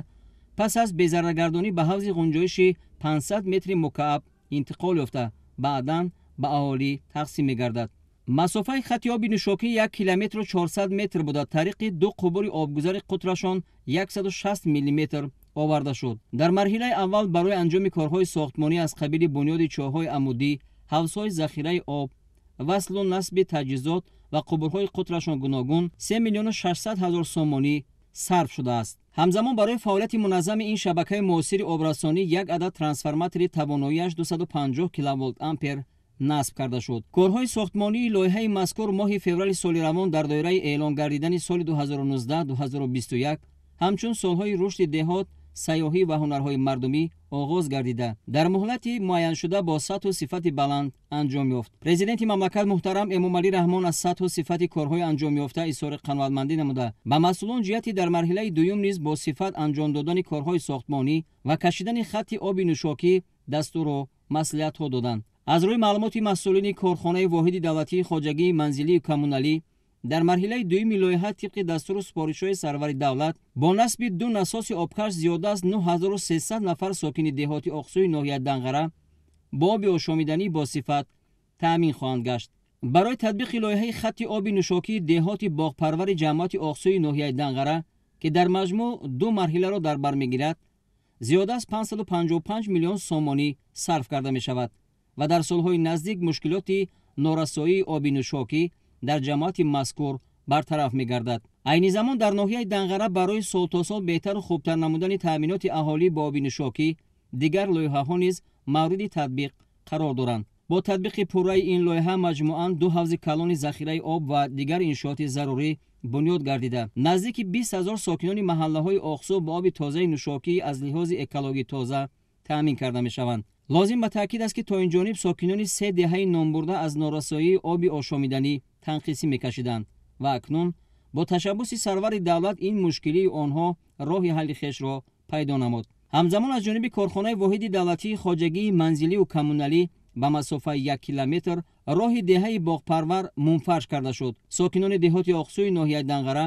пас аз безараргардонӣ ба ҳавзи ғунҷоиши 500 метри мукааб интиқол ёфта, баъдан ба аҳолӣ тақсим мегардад. Масофаи хати оби нӯшокӣ 1 километру 400 метр буда, тариқи ду қубури обгузари қутрашон 160 миллиметр оварда шуд. Дар марҳилаи аввал барои анҷоми корҳои сохтмонӣ аз қабили бунёди чоҳҳои амудӣ, ҳавзҳои захираи об, васлу насби таҷҳизот ва қубурҳои қутрашон гуногун 3 600 000 сомонӣ сарф шудааст. Ҳамзамон барои фаъолияти муназзами ин шабакаи муосири обрасонӣ як адад трансформатори тавоноиаш 250 киловолт ампер насб карда шуд. Корҳои сохтмонии лоиҳаи мазкур моҳи феврали соли равон дар доираи эълон гардидани соли 2019-2021 ҳамчун солҳои рушди деҳот, сайёҳӣ ва ҳунарҳои мардумӣ оғоз гардида, дар муҳлати муайяншуда бо сатҳу сифати баланд анҷом ёфт. Президенти мамлакат муҳтарам Эмомалӣ Раҳмон аз сатҳу сифати корҳои анҷомёфта изҳори қаноатмандӣ намуда, ба масъулон ҷиҳати дар марҳилаи дуюм низ бо сифат анҷом додани корҳои сохтмонӣ ва кашидани хати оби нӯшокӣ дастуру маслиҳатҳо доданд. Аз рӯи маълумоти масъулини корхонаи воҳиди давлатии хоҷагии манзилию коммуналӣ, дар марҳилаи дуюми лоиҳа тибқи дастуру супоришҳои сарвари давлат бо насби ду насоси обкаш зиёда аз 9300 нафар сокини деҳоти Оқсӯи ноҳияи Данғара бо оби ошомиданӣ босифат таъмин хоҳанд гашт. Барои татбиқи лоиҳаи хати оби нӯшокии деҳоти боғпарвари ҷамоати Оқсӯи ноҳияи Данғара, ки дар маҷмӯъ ду марҳиларо дар бар мегирад, зиёда аз 555 миллион сомонӣ сарф карда мешавад ва дар солҳои наздик мушкилоти норасоии оби нӯшокӣ дар ҷамоати мазкур бартараф мегардад. Айни замон дар ноҳияи Данғара барои сол то сол беҳтару хубтар намудани таъминоти аҳолӣ бо оби нӯшокӣ дигар лоиҳаҳо низ мавриди татбиқ қарор доранд. Бо татбиқи пурраи ин лоиҳа маҷмӯан ду ҳавзи калони захираи об ва дигар иншооти зарурӣ бунёд гардида, наздики 20 000 сокинони маҳаллаҳои Оқсӯ бо оби тозаи нӯшокӣ аз лиҳози экологӣ тоза таъмин карда мешаванд. Лозим ба таъкид аст, ки то ин ҷониб сокинони се деҳаи номбурда аз норасоии оби ошомиданӣ танқисӣ мекашиданд ва акнун бо ташаббуси сарвари давлат ин мушкилии онҳо роҳи ҳалли хешро пайдо намуд. Ҳамзамон аз ҷониби корхонаи воҳиди давлатии хоҷагии манзилию коммуналӣ ба масофаи 1 километр роҳи деҳаи Боғпарвар мунфарш карда шуд. Сокинони деҳоти Оқсӯи ноҳияи Данғара